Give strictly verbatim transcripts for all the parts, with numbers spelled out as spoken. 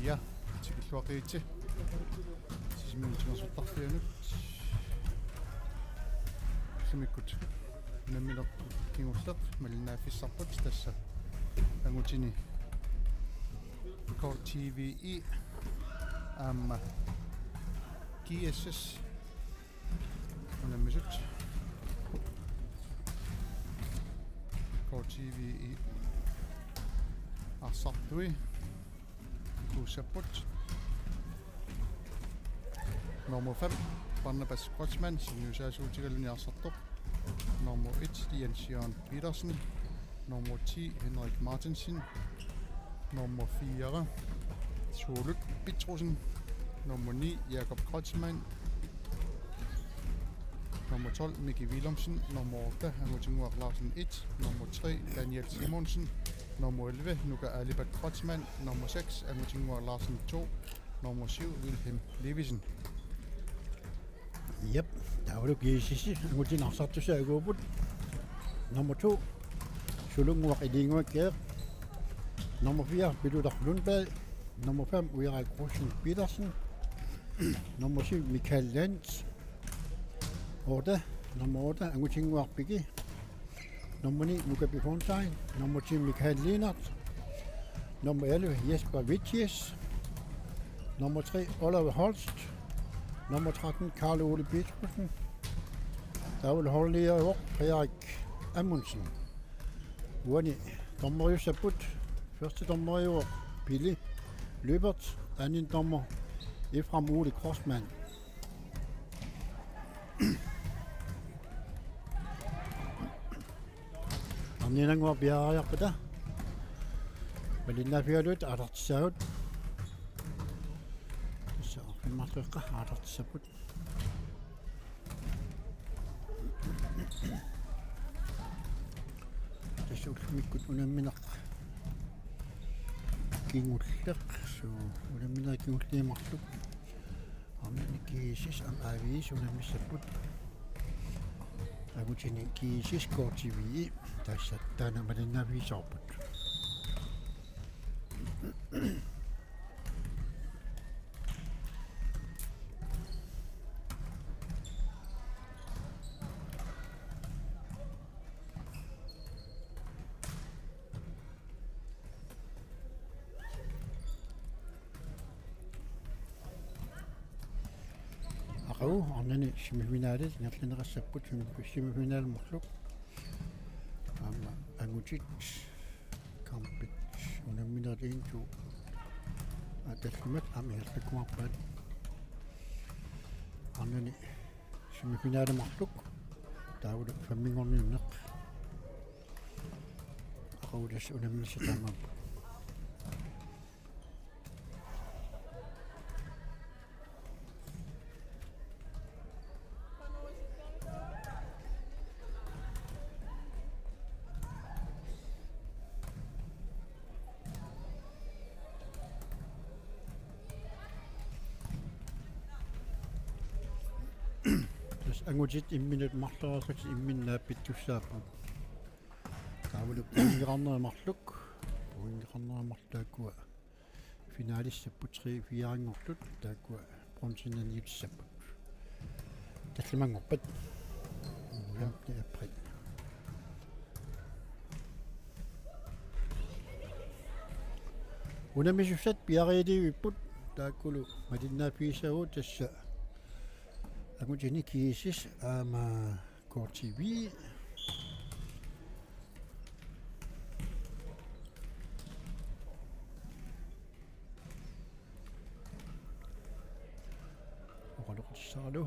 Ja, tikilluaqqigitsi. Sisimiut timersortarfianut. Ullumikkut unammineq kingulleq malinnaaffissarput tassa angutini K T V E aamma G S S unammisut. K T V E arsartui kuussapput. Nummer fem, Barnabas Kreutzmann, sungiusaasuutigaluni arsartoq. Nummer et, Jens Jørgen Petersen. Nummer ti, Henrik Martinsen. Nummer fire, Suulut Petrussen. Nummer ni, Jakob Kreutzmann. Nummer tolv, Miki Willumsen. Nummer otte, Angutinnguaq Larsen et. Nummer tre, Daniel Simonsen. Nummer elleve, Nuka Alibert Kreutzmann. Nummer seks, Angutinnguaq Larsen to. Nummer syv, Wilhelm Levisen. Jep, taavalu G S S angutini arsartussat akuupput. Nummer to, Sulunnguaq Ilinnguakkiaq. Nummer fire, Pilutaq Lundblad. Nummer fem, Ujarak Rosen Petersen. Nummer syv, Michael Lentz. Otte, nummer otte, Angutinnguaq Piki. Nummer ni, Nuka Pifontain. Nummer ti, Michael Lienert. Nummer elleve, Jesper Vitjes. Nummer tre, Oliver Holst. Nummer tretten, Karl Ole Petersen. Taavalu holdleder, Frederik Amundsen. Uani dommeriussapput. Første dommer, Pili Løbert. Anden dommer, Efraim Ole Kreutzmann. Arniinnannguaq piareeriarpata malinnaaffigalugit aallartissaagut. Tassa arfineq-marluk qeqqa aallartissapput. Tassa ullumikkut unammineq kingulleq, suu, unamminerit kingulliit marluk. Arnani G S S aamma A V S unammissapput. Angutini G S S K T V E, tassa taanna malinnaaffigissavarput. Aqagu arnani semifinalit ingerlanneqassapput, semi-, semifinalit marluk. Aamma angutit kampit unamminerit intu atallimat aamma ingerlakkumaarpaat. Arnani semifinalit marluk taavalu femminngorniunneq. Aqagu tassa unammissat taamaapput. Tassa angutit imminnut marloriarlutik imminnut naappittussaapput. Taavalu pointeqarnerit marluk. Pointeqarnerit marluk taakkua finalissapput tre fire-nngortut, taakkua bronzeniarnissapput. Tallimanngorpat. Femte april. Unammisussat piareerivipput, taakkulu malinnaaffigissavagut, tassa angutini G S S aamma K T V. Oqaloqatissaralu.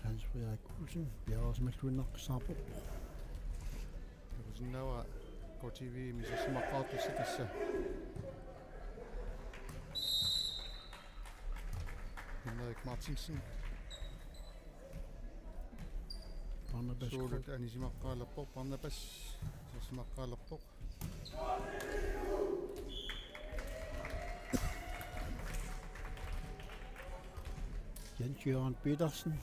Hans Frederik Olsen, piareersimalluinnaqqissaarpoq. Ilusinnaava K T V-mi sassimaqqaartussat tassa. Henrik Martinsen. Barnabas Suulut Kreutzmann. Anisimaqqaalerpoq, Barnabas sassimaqqaalerpoq. Jens Jørgen Petersen.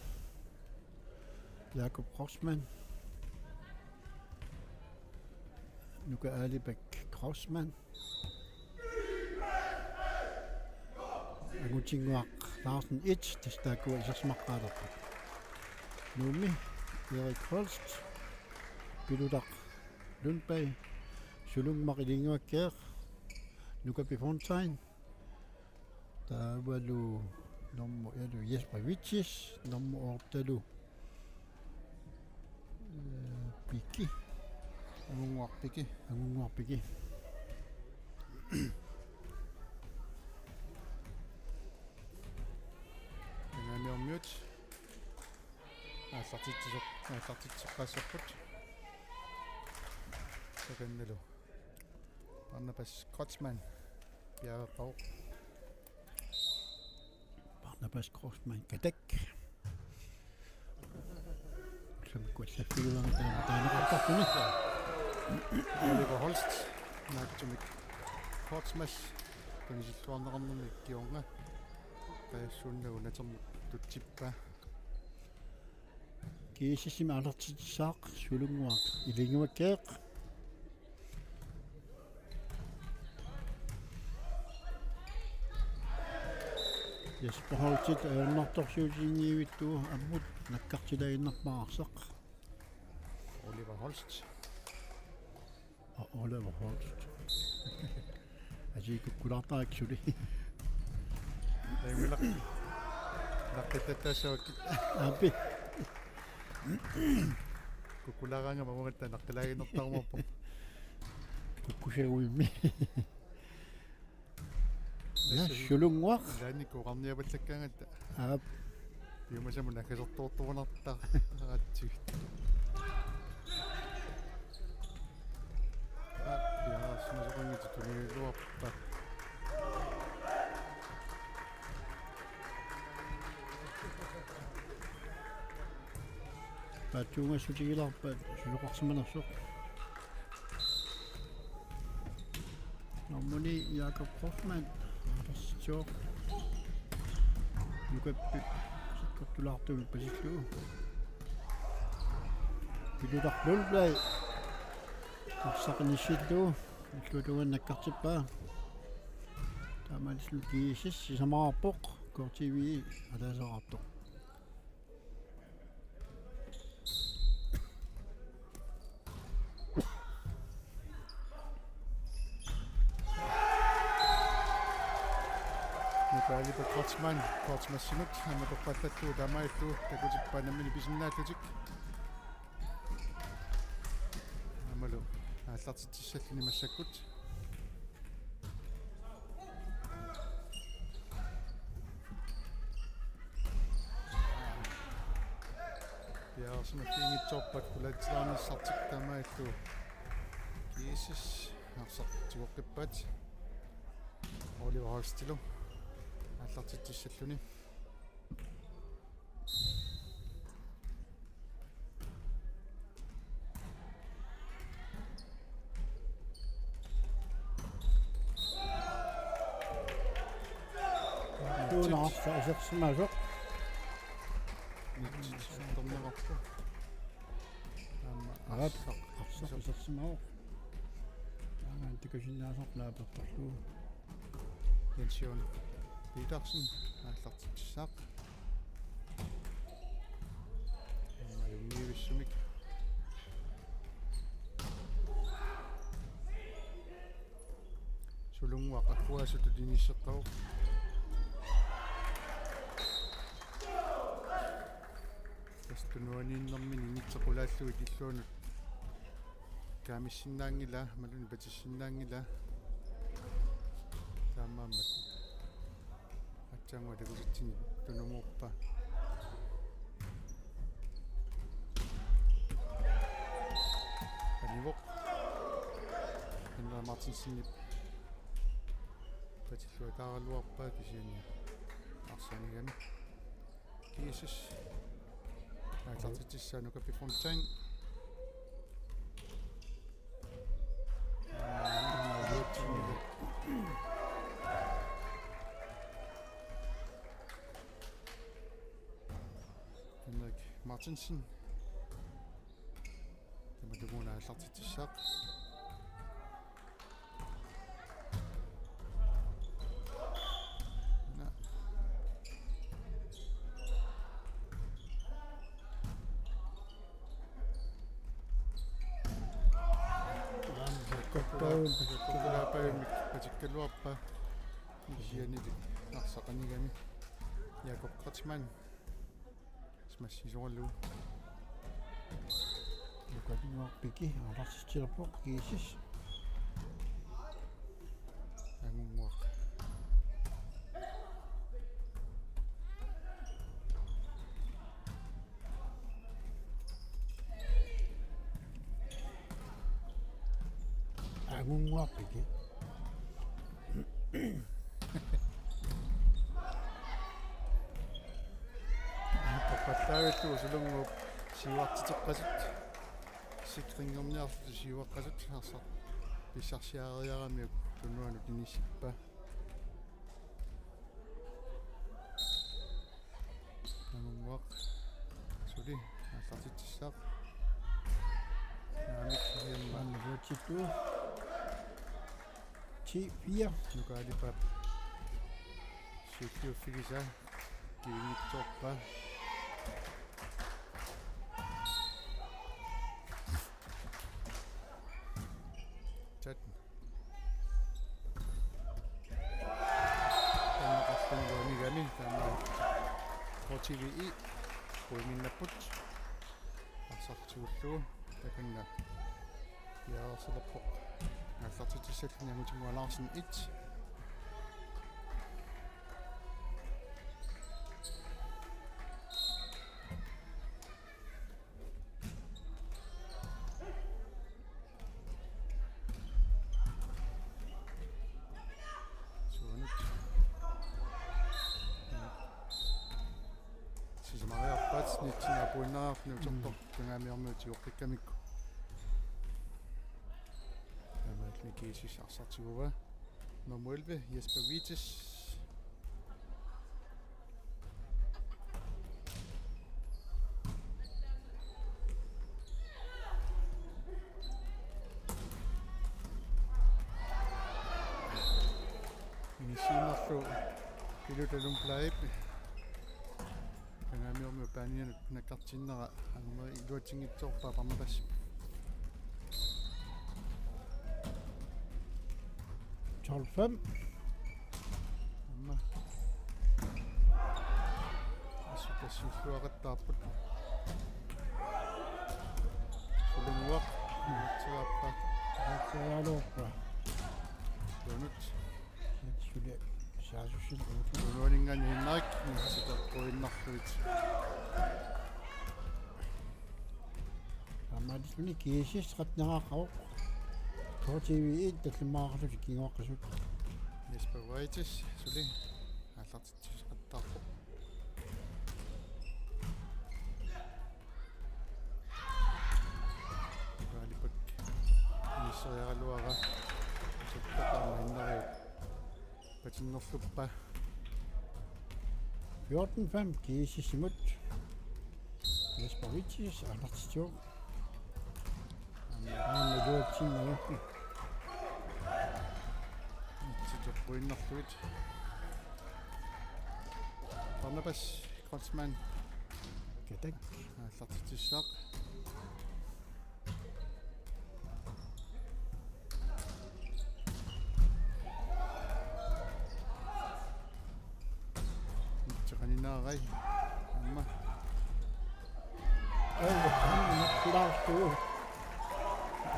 Jakob Kreutzmann. Nuka Alibek Kreutzmann. Angutinnguaq Larsen et, tassa taakkua isersimaqqaalerput. Nuummi Erik Holst, Pilutaq Lundberg, Sulunnguaq Ilinnguakkeeq, Nukapi Fontain, taavalu nummer et-lu Jesper Vitsis, nummer otte-lu Ee, Piki. Angunnguaq Piki. Angunnguaq Piki. Angaaniormiut. Aallartitsisoq, aallartitsisoqqaassappat. Takannalu Barnabas Kreutzmann. Piareeqqavoq. Barnabas Kreutzmann Katak. Ullumikkut allaffigivaanga taama taaneqartarpuni. Oliver Holst, naattumik Kreutzmann, panisilluarneqarnermi kingorna. Qajassuunnagu natermut tutsippaa. GSS-imi aallartitsissaaq Sulunnguaq Ilinnguakkeeq. Jesper Holtit ajornartorsiutiginngivittugu ammut nakkartilaaginnarpara arsaq. Oliver Holst. Aa, Oliver Holst. Asii kukkulaartarakku suli. Taimilaq. Naqqittattaassavarput. Aappi. Kukkulaaraangama uungatta naqqilaaginnartarumaarpoq. Kukkusaguimmi. Ja, Sulunnguaq. Ilaanni koqarniapallakkaangatta. Aap. Piumasamut nakkasertuartuarnartaratsigu. Aap, piareersimasoqanngitsoq tunigaluarpat. Paatsuungassutigilaarpat susoqarsimanersoq. Nummer ni, Jakob Hoffmann. Arsaq. Nukappi sakkortulaartumik pasillugu. Pilutaq Lundblad. Arsaq inissillugu. Illuatungaani nakkartippaa. Taamaalilluni GSS sisamaqarpoq. K T V ataaseqartoq. Nukaalipa Kreutzmann, Kreutzmannimut, aamma toqqallattugu taamaalillugu takutippaa nammineq pisinnaallutik. Aammalu aallartitsissalluni massakkut. Piareersimaffiginngitsoorpat qulaatsilaarnissartik taamaalillugu GSS arsaq tigoqqippaat Oliver Holstilu aallartitsissalluni. Tuunaarsa isersimasoq. Tornerarpu. Aamma arsaq. Arsaq isersimavoq. Aamma takasinnaasoq naapertorlugu. Jens Jørgen Petersen aallartitsissaaq. Aamma ajunngivissumik. Sulunnguaq agguaasutut inisseqqavoq. Tassa tunuaniinnermini initseq qulaallugit illuanut kaamissinnaanngilaa, imaluunniit patissinnaanngilaa. Taamaammat aatsaannguaq takusatsinni tunumuuppa. Anivoq. Henrik Martinsenip patilluataaraluarpaa kisianni arsaanigami. GSS. Aallartitsissaaq Nukapi Fontain. Henrik Martinsen. Tamatumuuna aallartitsissaaq. Una Paul. Paul patikkaluarpaa. Kisiannili arsaq qanigami. Jakob Kreutzmann. Smash isoralugu. Nukalinguaq Piki, aallartitsilerpoq, G S S. Angunnguaq. Angunnguaq Piki. Toqqallavillugu Sulunnguup siuartiteqqasut. Sikrinngorniarlutik siuaqqasut arsaq pissarsiareeramiuk tunuanut inissippaa. Angunnguaq suli aallartitsissaaq. Naamik, Angunnguaq. Ti fire. Nuka Alipaap. Syvogfyrre. Kivinngitsoorpaa. Chat. Taanna qallunnguanigami taanna H T V E. Pointinnapput. Arsartigullugu takanna. Piareersilerpoq. Aallartitsissalluni Angutinnguaq Larsen et. Suunut. Sisamariarpaat nitsinaapuinnariarluni utertoq Kangaamiormiut tigoqqikkamikku. Taamaalluni G S S arsartigivaa. Nummer elleve, Jesper Vitis. Inissiinnarlugu Pilutalun Plaib. Kangaamiormiut paanianut nakkartinnera angumeri iluatsinngitsoorpaa Barnabas. Tolv fem. Aamma. Assut tassuulluaqattaarput. Sulunnguaq. Natsiaappa. Natsiaaluuppa. Tunut. Suli saasussilu utu. Unuaninngaanniit Henrik, nissitaqquinnarluit. Aamma atisuni G S S tretten-eqaqqavoq. H T V E tallimaaqarlutik kinguaqqasut. Jesper Vaitis suli aallartitsisaqattaarpoq. Vaalipik. Inisseriaraluara. Sukkataama innariut. Patinnerluppaa. Fjorten fem, G S S-imut. Jesper Vitsis, aallartitsivoq. Aamma iluatsinnagu. Sitoppuinnarluit. Barnabas Kreutzmann. Katak. Aallartitsissaaq. Nitseqaninaarai. Aamma.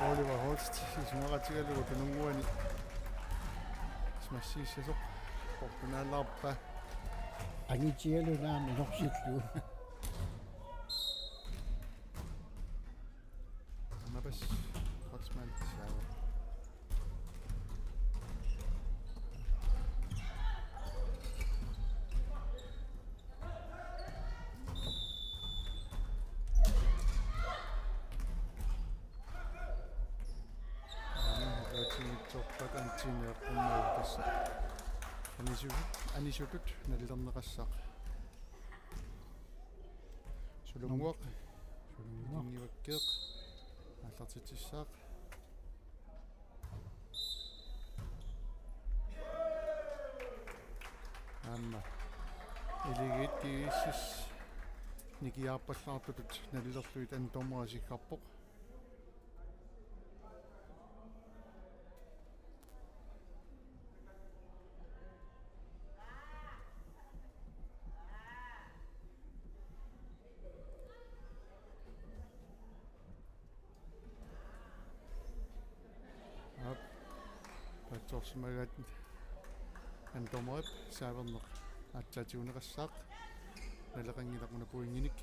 Oliver Holst, isumaqatigalugu tununnguani. Smassiissasoq. Portunaalaarpa. Angitigalugu naamik inorsillugu. Barnabas Kreutzmann saava. Aamma, uatsinnitsorpat antsineeqqunnagu tassa. Anisu-, anisutut nalilerneqassaaq. Sulunnguaq. Sulunnguaq. Itinngivakkeeq. Aallartitsissaaq. Aamma. Iligiit G S S nikiaarpallaartutut nalilerlugit anden dommeri siggarpoq. Toorsimagaat Anne Dommerip saaverneq aatsaatigineqassaaq. Naleqanngilaq una pointinik.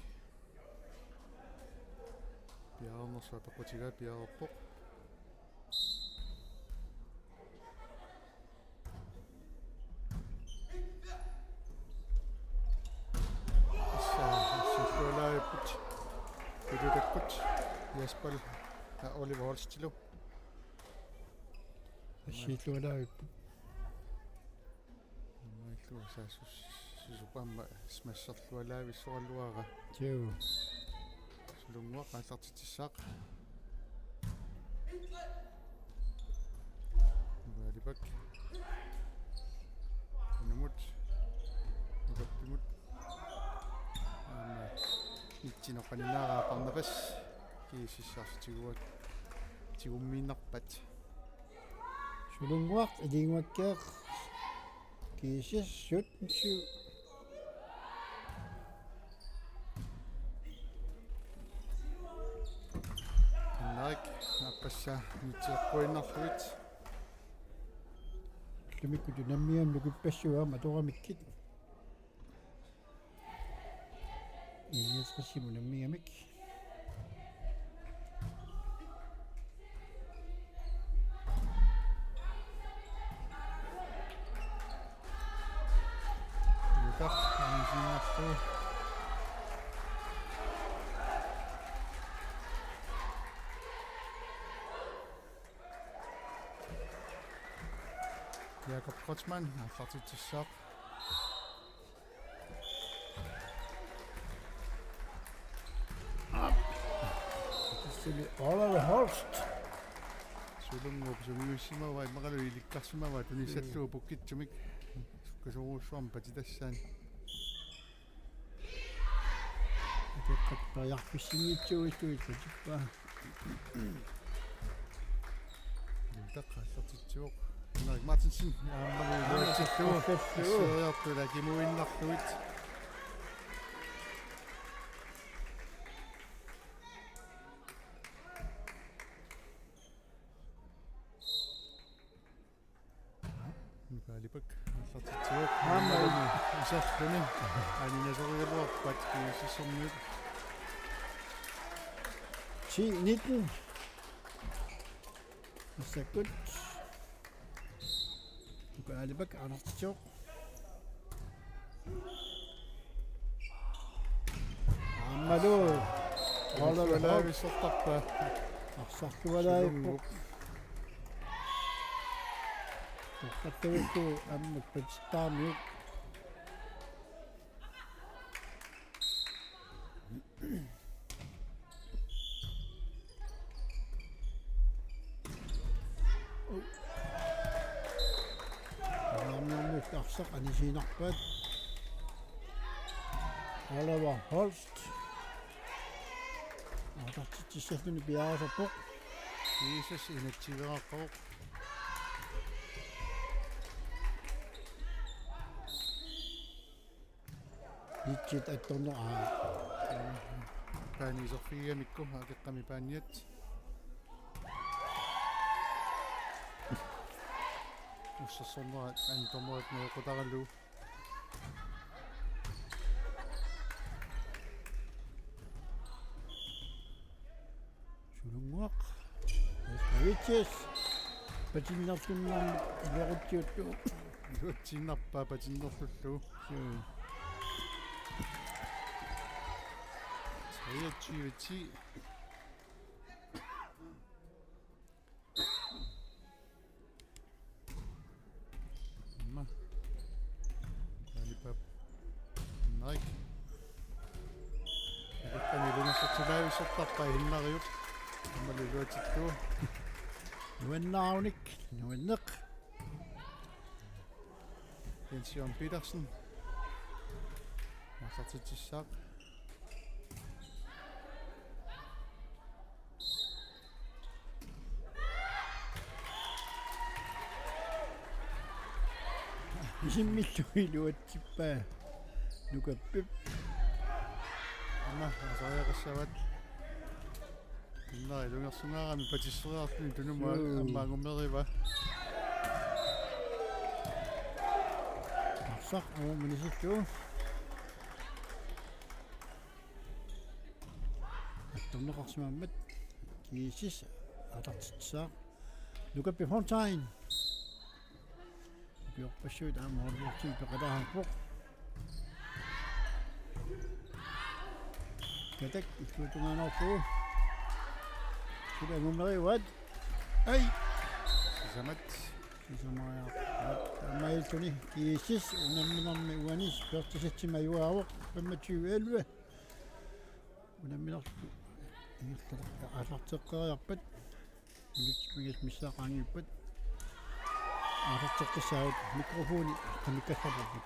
Piareernersoq apeqqutigaa piareerpoq. Assa, assiillualaavipput. Pilutakkut. Jasper, aa, Oliver Holstilu. Assiillualaavipput. Aamma illu saassus-, susupaamma smasherlualaavissoraluara. Tiu. Sulunnguaq aallartitsissaaq. Nuka Alipak. Unamut. Nukappimut. Aamma nitsinoqaninaara Barnabas. G S S-issarsi tiguat. Tigummiinnarpat. Sulunnguaq, Ilinnguakkiaq. G S S sytten syv. Henrik, aappassaa nitseqquinnarluit. Ullumikkut unammigamik nukippassuit aamma atoramikkit. Niogtresimut unammigamik. Nuka, anisiinnarlugu. Jakob Kreutzmann, aallartitsissaaq. Tassami Oliver Holst. Sulunnguup sungiussimavaa, immaqalu ilikkarsimavaa, tunissallugu pukkitsumik. Sukkasoorujussuarmik patitassaani. Ateqqat periarfissinngitsuuguit patippaa. Nuka aallartitsivoq. Henrik Martinsen, aamma iluatsillugu. Aallartillugu. Asseriartut akimuinnarluit. Nuka Alipak aallartitsivoq. Aamma. Iserluni. Aninasorigaluarpat G S S-ermiut. Ti nitten. Massakkut. Nuka Alipak aallartitsivoq. Aammalu. Oliver Holst. Arsarlualaavipput. Torrattavittu ammut patittaarmiuk. Alarmiormiut arsaq anisiinnarpaat. Oliver Holst. Aallartitsissalluni piareersarpoq. G S S inatsiveqaqqavoq. Nitsit attorneq, aa. Paani iserfigigamikku akeqqami paaniat. Ussersornera Anne Dommerip najoqqutaralugu. Sulunnguaq. Vitsis. Patinnerlunnarmut ilerutsiuttu. Iluatsiinnarpaa patinnerlullugu. Suu. Treogtyve ti. Aamma. Alipap. Henrik. Akeqqani ilungersortilaavissortarpai Hennariup. Aammalu iluatsillugu. Nuannaarunik, nuanneq. Jens Jørgen Petersen. Aallartitsissaaq. Isimmillu iluatsippaa Nukappip. Aamma, aasariaqassavaat. Inna ilungersungaarami patisseriarluni Tunumut. Suu. Aamma angumeriva. Saq aamma misillugu. Attorneqarsimammat G S S aallartissaaq. Nukappi Fontain. Ukiorpassuit aamma holdertin peqataarpoq. Katak illuatungaanoorpugut. Sila angummeriuaat. Ai. Sisamat. Sisamariarpaat. Taamaattumik G S S unamminermi uani første sætimi ajugaavoq femogtyve elleve. Unamminerlu ingerlateqqaariarpat. Minutsit pingasut missaat qaangiuppat. Aallarteqqissaagut, mikrofoni qanilligassarput.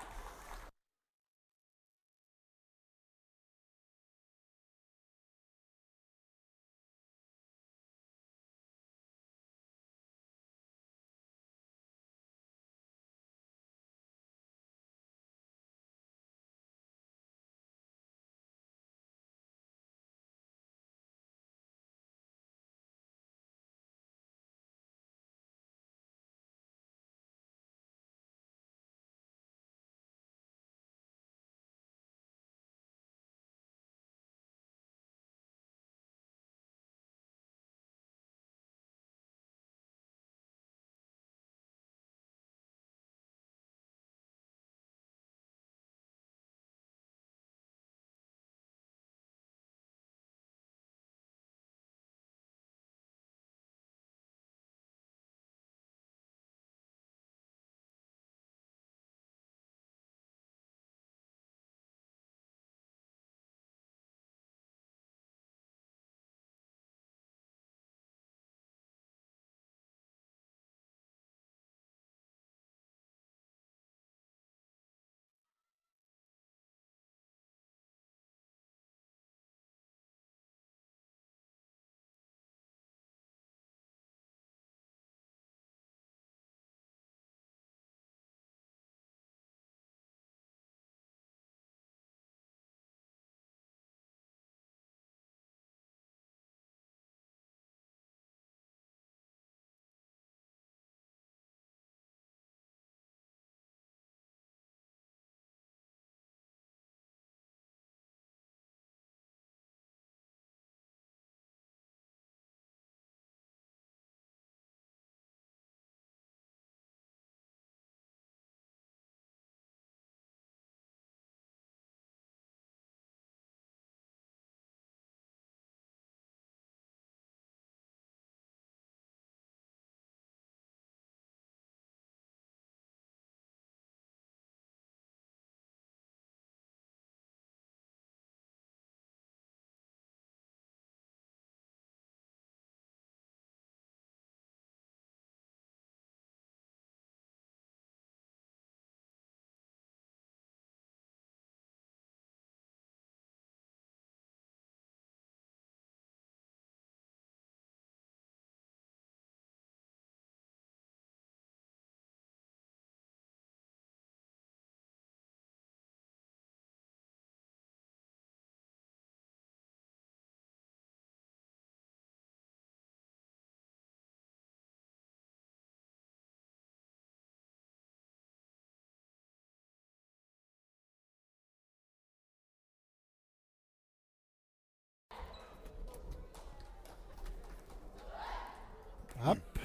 Aap.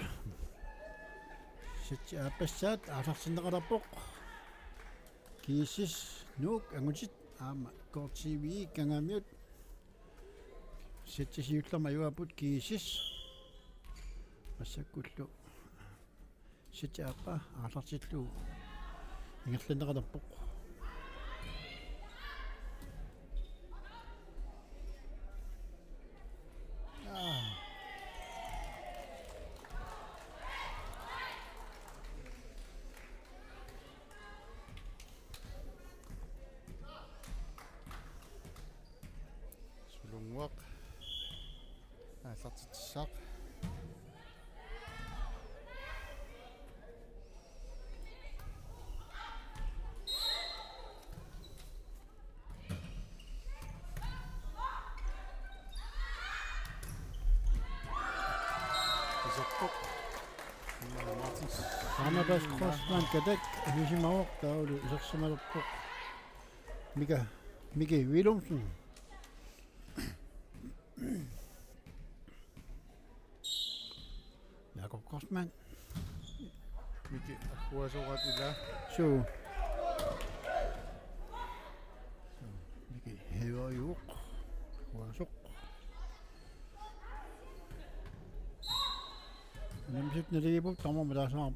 Sæt aappassaat aallartinneqalerpoq. G S S Nuuk angutit aamma K T V Kangaamiut. Sæt siullermik ajugaapput G S S. Massakkullu. Sæt aappaa aallartillugu ingerlanneqalerpoq. Aa. Sulunnguaq. Aallartitsissaaq. Iserpoq. Martins. Barnabas Kreutzmann Katak anisimavoq, taavalu isersimalerpoq Mika, Miki Willumsen. Jakob Kreutzmann. Miki agguasoraat ila. Suu. Miki Heverjuk. Agguasoq. Unammisut naligipput, tamarmik ataaseq.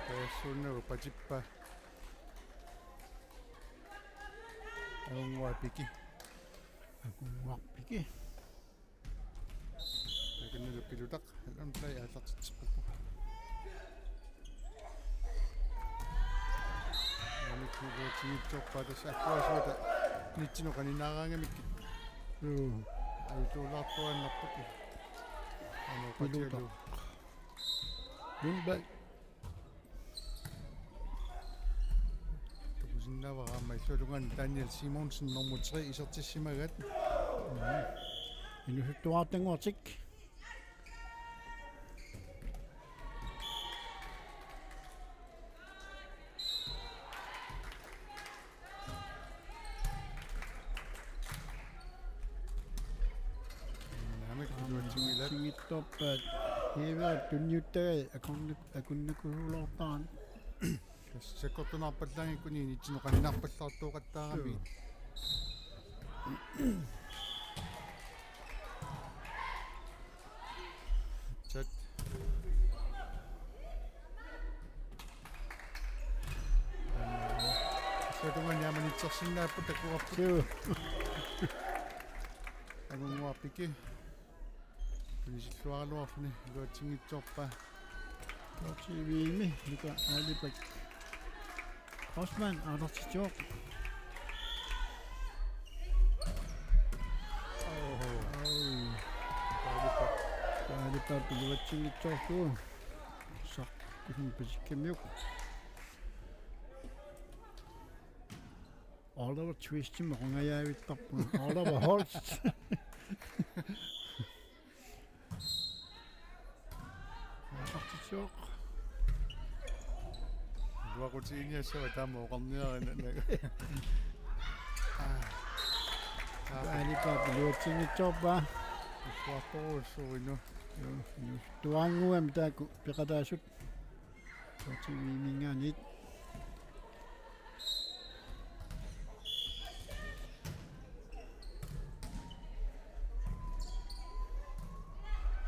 Taassuunnagu Patippa. Agunnguaq Piki. Agunnguaq Piki. Takannalu Pilutaq, Allan Play aallartitseqqippoq. Aamma iluatsinngitsoorpaa, tassa agguasuata nitsinut qaninaaraangamikkit. Juu. Ajutuulaartuaannarput. Aamma Pilutaq. Patialu. Lundblad. Takusinnaavara aamma illuatungaani Daniel Simonsen nummer tre isertissimagaat. Mhm. Inuusuttuarartanngortik. Naamik, iluatsinngillat. Iluatsinngitsoorpaat. Hiiva tunniuttagai akornak-, akunnakusuuloortarami. Sakkortunaarpallaanngikkuni nitsinut qaninaarpallaartooqattaarami. Chat. Sotumani aamma nitsersinnaapput takuarput. Suu. Agunnguaq Piki. Pinisilluaraluarluni iluatsinngitsoorpaa. K T V-mi Mika Aalibak. Osman aallartitsivoq. Oho. Ai. Aalibak. Aalibak iluatsinngitsoorlugu. Saq, kusum pisikkamiuk. Oliver Twistimik oqangajaavittarpunga. Oliver Holst. Aallartitsivoq. Iluaqutigiinniassava taama oqarniarina. Aalibak iluatsinngitsoorpaa. Iluartorujussuuvoq. Joo, joo. Tuaannguami taakku peqataasut. K T V-minngaanniit.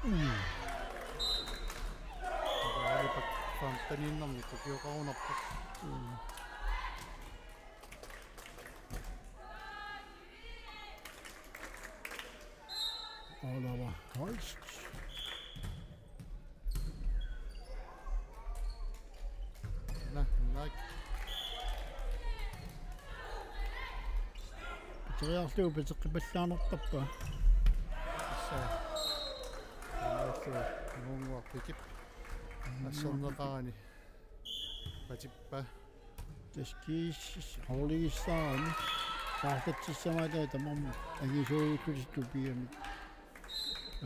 Mm. Aalibak femteniinnarnik tukioqarunarpoq. Mm. Oliver Holst. Naa, naa. Piteriarlugu piteqqipallaanertarpa. Tassa. Taamaattoq Agunnguaq Pikip. Assorneqarani. Patippa. Taskiis hauligissaarami. Saartatsissamaata tamarmik angisuugullutitut pigamik.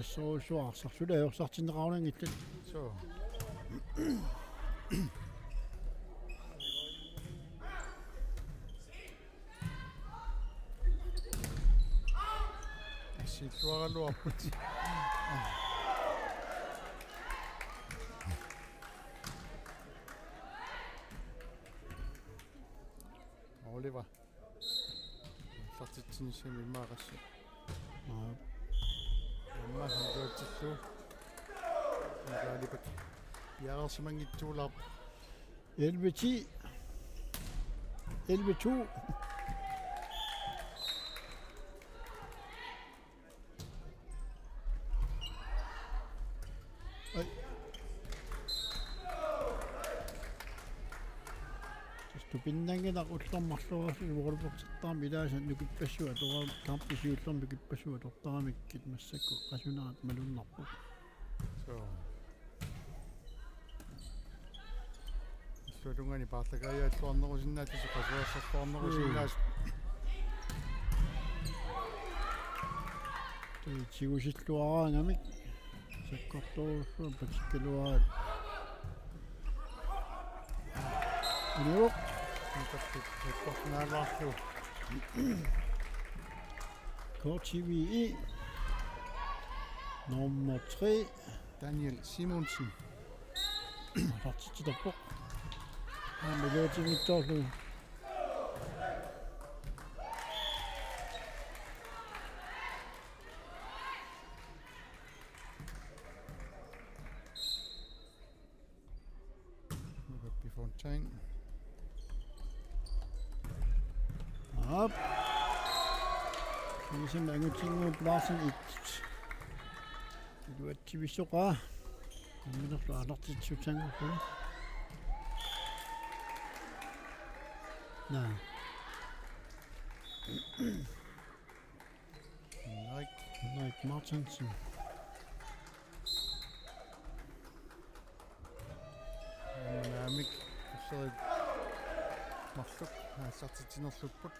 Assorujussuaq arsaq suli ajorsartinneqarunanngillat. Suu. Assilluaraluarput. Oliver. Aallartitsinissami immaqa qassi. Aa. Immaqa santuatsillu. Aalibak. Piareersimanngitsuulaarpoq. Elleve ti. Elleve to. Ai. Tassa tupinnanngilaq ullormi marloriarlugu ualupertertarami ilaasa nukippassuit atortarami, kampip siullermi nukippassuit atortaramikkit massakkut qasunaat malunnarpoq. Suu. Tualungani paarlakaajalluarnerusinnaasut, qasuersaarluarnerusinnaasut. Tigusilluaraangamik sakkortoorujussuaq patikkaluaraat. Inuup. Sakkortunaalaarlugu. K T V E nummer tre. Daniel Simonsen. Aallartitsitappoq. Aamma iluatsinngitsoorlugu. Nukappi Fontaine. Op. Kiisami angutinnguup Larsen et. Iluatsivissoqaa. Namminerlu aallartitsissanngorlugu. Naa. Henrik. Henrik Martinsen. Naamik, usserit marluk aallartitsinerlupput.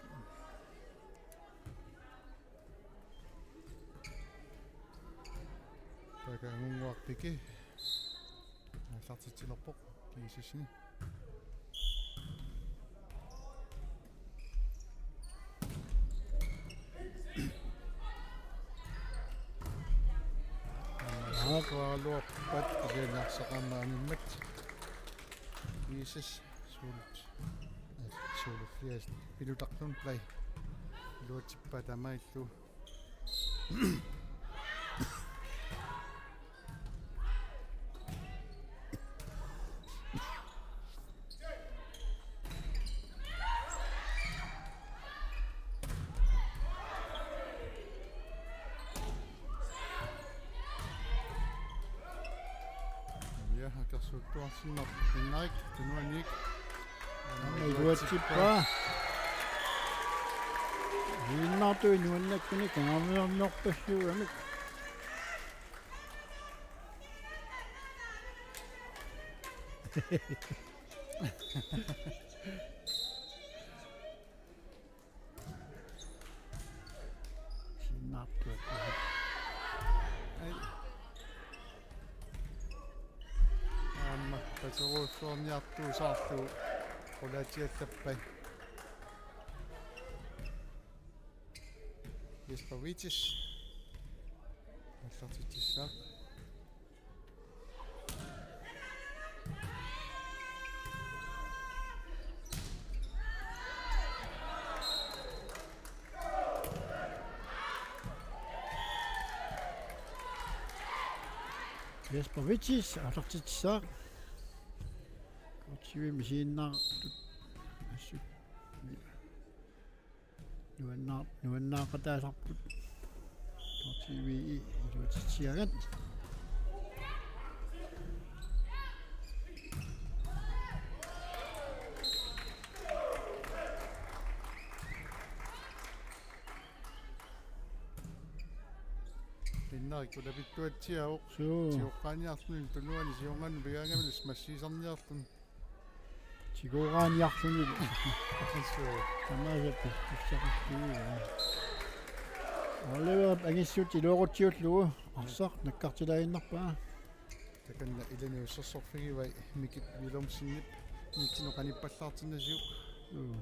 Takangunnguarpiki aallartitsinerpoq G S S-ini. Aamma sakkuaraluarpat kisianni arsaq aamma animmat. G S S suulut. Suulut, yes. Pilutaqarluni play. Iluatsippaat taamaalillugu. Ja, akersuuttuarsinnarpoq Henrik, tunuaniik. Aamma iluatsippaa. Iinnaartui nuannakkuni kangerniarnerpassuugamik. Sinnaartuat. Ai. Aamma paterujussuarniartuusaarlugu qulaatsiallappai. Jesper Vitis. Aallartitsissaaq. Jesper Vitis, aallartitsissaaq. K T V-mi siinnaartut. Assut. Nuanna-, nuannaaqataasarput. K T V E iluatsitsiagat. Henrik ulapittuatsiaavoq. Suu. Tigooqqaaniarluni tunuani siornannut pigaangamilu massiisarniarluni. Tigooqqaaniarlunilu. Suu. Tamaasa pissarsartuuvoq. Oliverip angissut iluaqutsiullugu. Arsaq nakkartilaaginnarpaa. Takanna ilani ussersorfigivai Mikip Willumsenip nitsinut qanippallaartinnasiuk. Joo.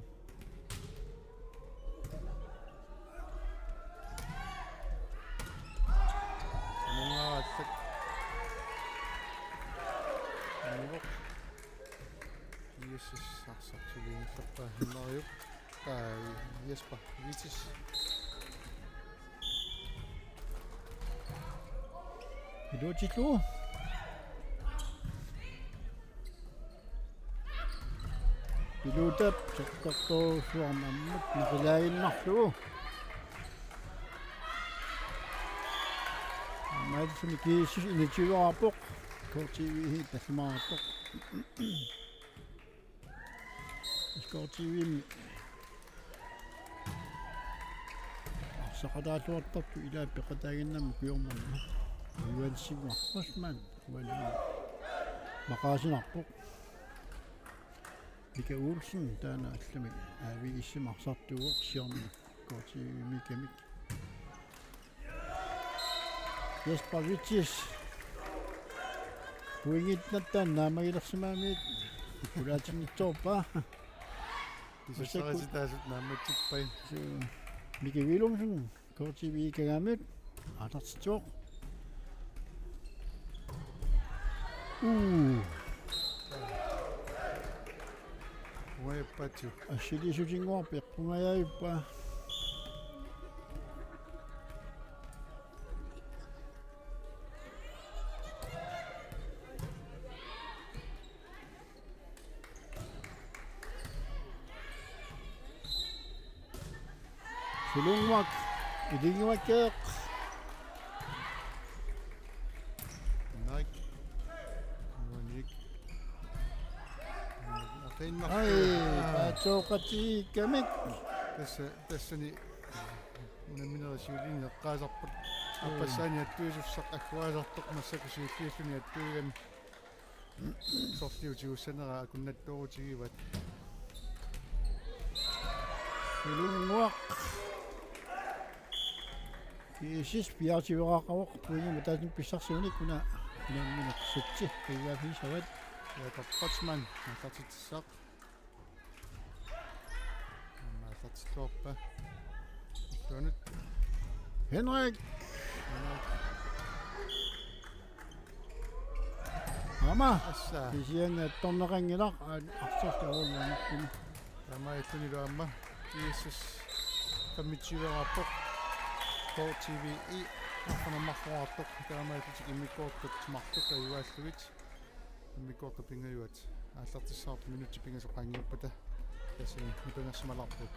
Mungaarallak. Anivoq. G S S arsaq suliinnarpaa Henriup. Aa, Jesper Vitis. Iluatsillugu. Pilutap sakkortoorsuarmammat naqilaaginnarlugu. Aamma ilumut G S S initiiviuvoq. K T V-mi tallimaarpoq. K T V-mi arsaqataalluartartut ilaat peqataaginnarmata ukiormanna. Uansimma Osman uansimma maqaasinarpoq. Mika Olsen, taanna allamik A V S-imi arsartuuvoq, siorna K T V-miikkami. Jesper Vitsis. Pointit naammagilersimagamik qulaatinngitsoorpaa. Tusassarititaasut naammatsippai. Suu, Miki Willumsen, K T V-ikkami aallartitsivoq. Uu. Uappatsu. Assiliissutinnguarpaa, eqqungajavippaa. Sulunnguaq, ilinnguakkeeq. Naak. Nuannik. Aqinnaq. Ai, paatsoqatigiikkamik. Tassa, tassani unamminerit siuliini eqqaasarput. Aappassaani attuisussaq agguaasartoq massakkut siulliulluni attuigami. Sorliutigussanera akunnattoorutigivat. Sulunnguaq. G S S piaartiveqaqqavoq pointimik ataatsimi pissarsiunik, una unammineq setsi qiviaaffigissavat. Jakob Kreutzmann, aallartitsissaq. Aamma aallartilluarpaa. Illuanut. Henrik. Aamma. Assa. Kisianni attorneqanngilaq, aa, arsartut arunnarpuni. Taamaalillunilu aamma G S S femogtyve-rarpoq. K T V E arfineq-marloraartoq. Taamaalillutik immikkoortut marluk ajugaallugit. Immikkoortut pingajuat aallartissavarput minutsit pingasut qaangiuppata. Tassani nipangersimalaarpugut.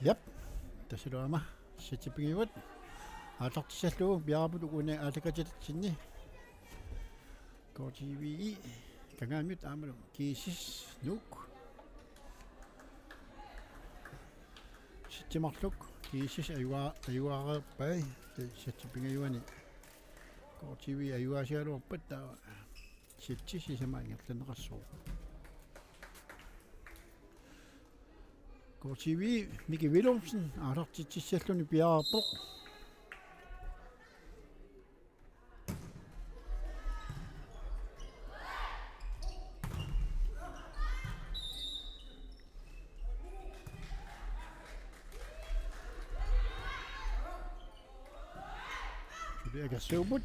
Jap. Tassalu aamma setti pingajuat aallartissallugu piareerput uku una aallakaatitatsinni. K T V I Kangaamiut aammalu G S S Nuuk. Setti marluk G S S ajua-, ajuareerpai. Setti pingajuani K T V I ajugaasigaluarpat taava setti sisamat ingerlanneqassaaq. K T V I Miki Willumsen aallartitsissalluni piareerpoq. Suli akersuupput.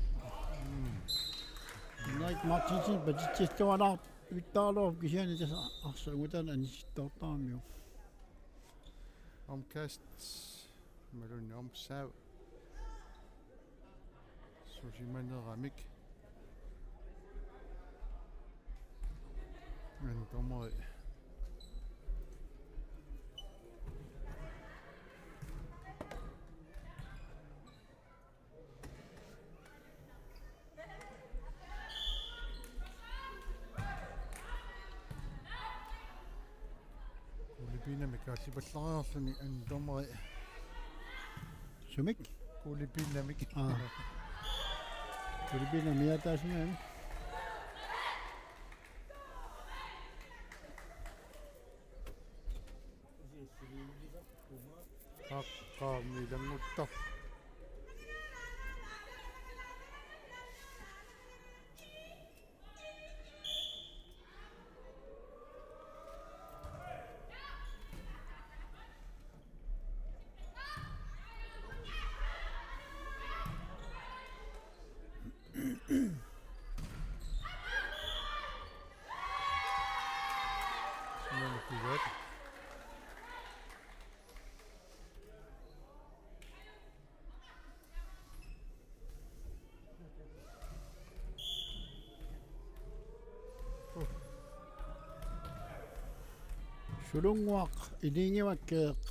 Mm. Henrik Martinsen patitsissuanaa uittaaluarpoq kisianni tassa arsaq ungutaan anisittoortaramiuk. Omkast. Imaluunniit omsaap. Susimaneramik. Anden dommeri. Ole Biinamik aallipallariarluni anden dommeri. Sumik? Ole Biinamik. Aa. Ole Biinamik aataasimagami. Aqqaami ilannguttoq. Nummer fire. Sulunnguaq Ilinnguakkeeq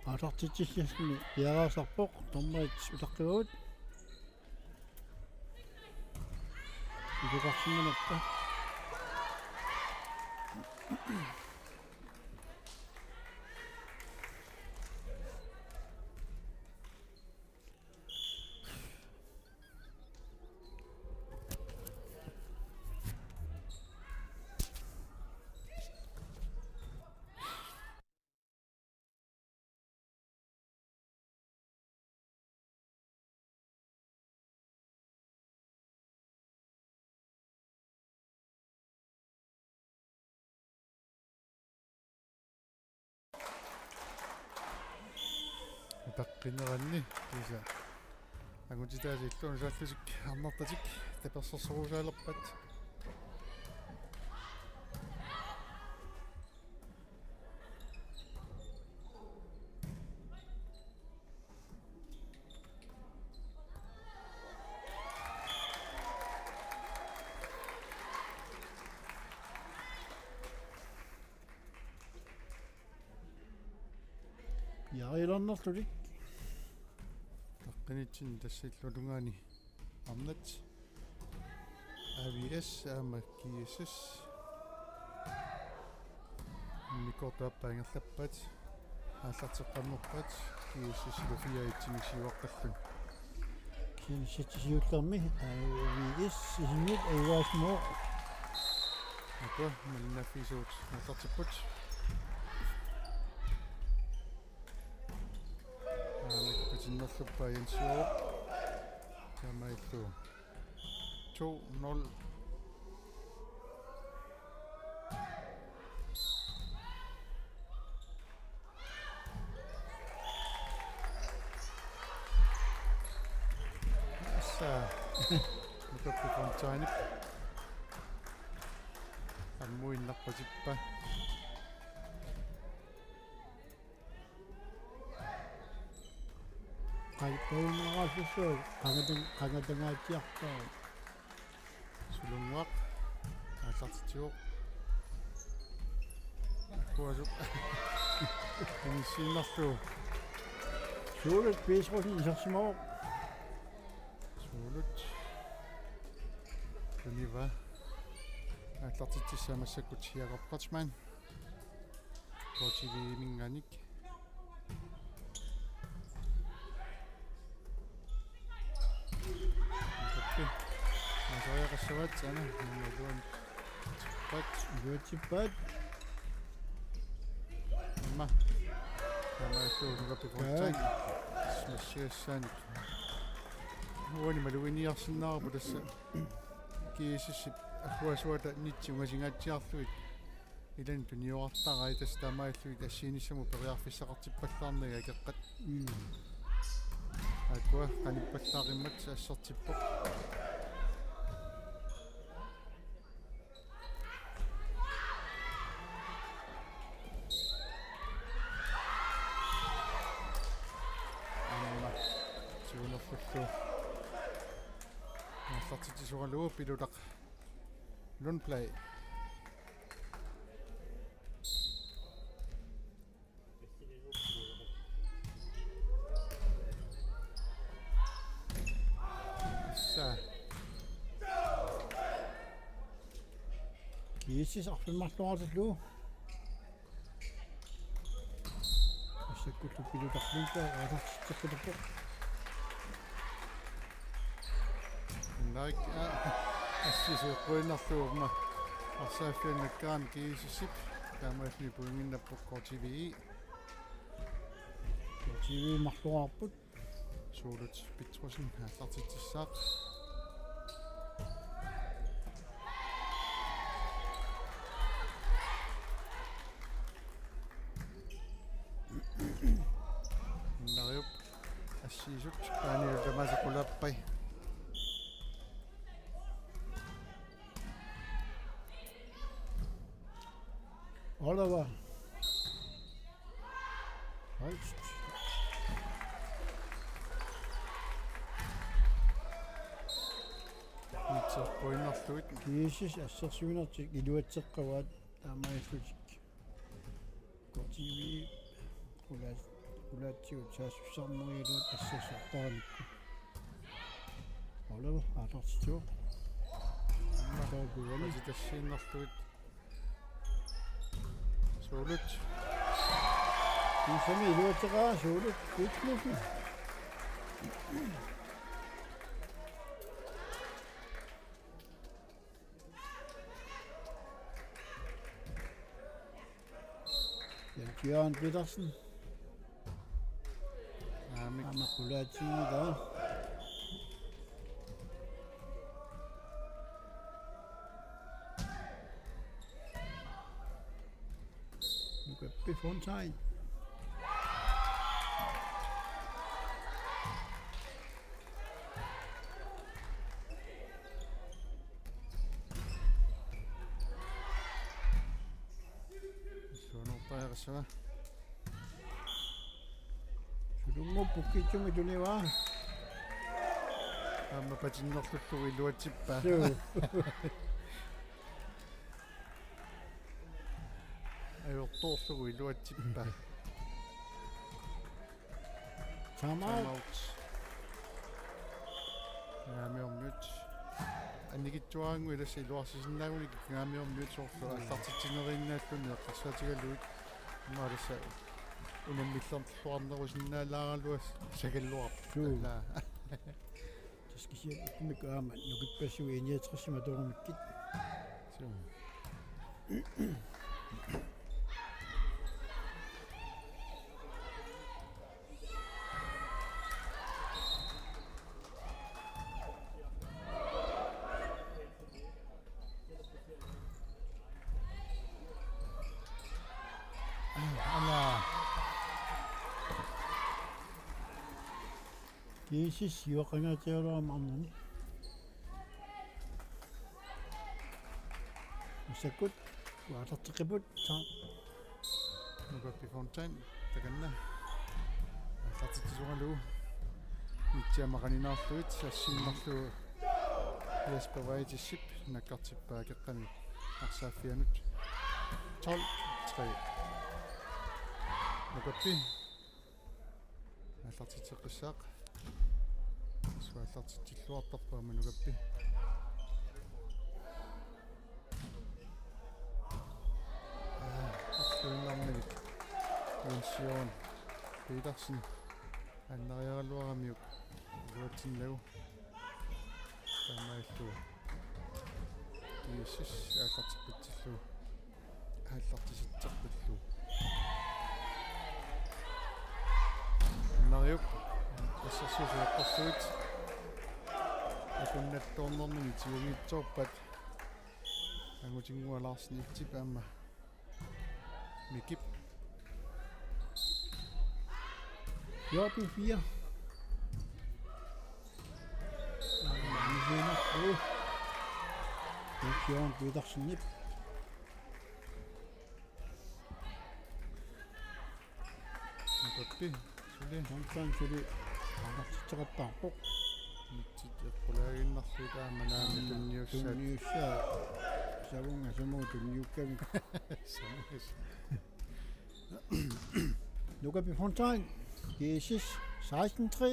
aallartitsissassani piareersarpoq, dommerit utaqqivagut. Ilukarsimanerpa. Utaqqineranni kisa angutitaasa illuun saallutik arnartatik tapersersorusaalerpat. Jarilannerlutik. Taqqinitsinni tassa illuatungaani arnat. A V S aamma G S S. Mikkortuappa ingerlappat. Aallarteqqammerpat G S S-ilu fire et-imik siuaqqalluni. Kisianni setti siullermi A V S Sisimiut ajugaasimo. Akua, malinnaaffigisavut aallartipput. Aamma patinnerluppaa Jens Joorup. Taamaalillugu to nul. Assa. Mikoppi Fontainip. Ammuinnarpatippa. Qai-, paunngoraallussuu, qangatang-, qangatangaatsiartaa. Sulunnguaq aallartitsivoq. Suasuk. Inissiinnarlugu. Suulut Petrussenip isersimavoq. Suulut. Tuniva. Aallartitsissaa massakkut Jakob Kreutzmann. K T V-minngaanniit. Nukappi. Masoriaqassavaat sana. Iluan. Pat. Iluatsippaat. Imma. Taamaattoq nukappi Fontaine. Smashiassaanik. Uani maluginiarsinnaavarput tassa. G S S-ip agguasuata nitsi ungasingaatsiarlugit. Ilani tuniorartarai tassa taamaalillugit assigiinnissamut periarfissaqartippallaarnagit akeqqat. Mm. Aakkua qanippallaaqimmat assertippoq. Aamma. Siunerlullu. Aallartitsisoralugu Pilutaq Lundblad. Sa. G S S arfineq-marloraarlugu. Massakkut Pilutaq Lundblad aallartitseqqilerpoq. Naik, aa, assiseeqquinnarlugu aamma arsaaffiannakkaan G S S-ip taamaalilluni pointinnappoq K T V. K T V-marloraarput. Suulut Petrussenip aallartitsissaaq. Nariup assiisut paanilu tamaasa qulaappai. Oliver. Holst. Nitserpoinnarluit. G S S assersuinertik iluatseqqavaat taamaalillutik. K T V qulaat-, qulaatsigut saassussarnerugaluat assersuartaramikku. Oliver aallartitsivoq. Taakuani. Matitassiinnarluit. Suulut. Kiisami iluatseqaaq Suulut. Kiisami. Jens Jørgen Petersen. Aamma. Aamma qulaatsinngilaa. Nukappi Fontaine. Suunerpaajarissaga. Sulunngorpoq kitsumi tunivaa. Aamma patinnerlullugu iluatsippaa. Suu. Ajortoorlugu iluatsippaa. Time out. Time out. Ngaammiormiut. Annikitsuaraannguit ilassa iluarsisinnaagunik Ngaammiormiut soorlu aallartitsineriinnaalluni eqqarsaatigalugit. Immaqa tassa unammillerluarnerusinnaalaaraluarlugu sagalluarpoq. Suu. Taava. Taskissiat ikkumik aamma nukippassuit enogtressimik atorumikkit. Suu. Aana. G S S ioqqangaatsiaraluarami arnani. Massakkut aallarteqqipput. Taa. Nukappi Fontaine takanna. Aallartitsisoralugu. Nitsiamaqaninaarluit assiinnarlugu Jesper Vejtisip nakkartippaa akeqqani arsaaffianut. Tolv tre. Nukappi aallartitseqqissaaq. Assut aallartitsilluartarpoq aamma Nukappi. Aa, illuinnarmik Jens Jørgen Petersen annariaraluaramiuk iluatsinnagu. Taamaalillugu. G S S aallarteqqitsillugu. Aallartitseqqillugu. Mariup assersuusiortorsuit akunnattoornermini tigunngitsiarpaat. Angutinnguaq Larsen Iltip aamma Mikip. J B fire. Jørgen Petersenip. Nukappi suli. Hansan suli. Aallartitseqattaarpoq. Nitsit eqqulaaginnarlugu taama naamik tunniussaat. Tunniussaat. Savunga samu tunniukkavik. Samu. Nukappi Fontain. G S S seksten tre.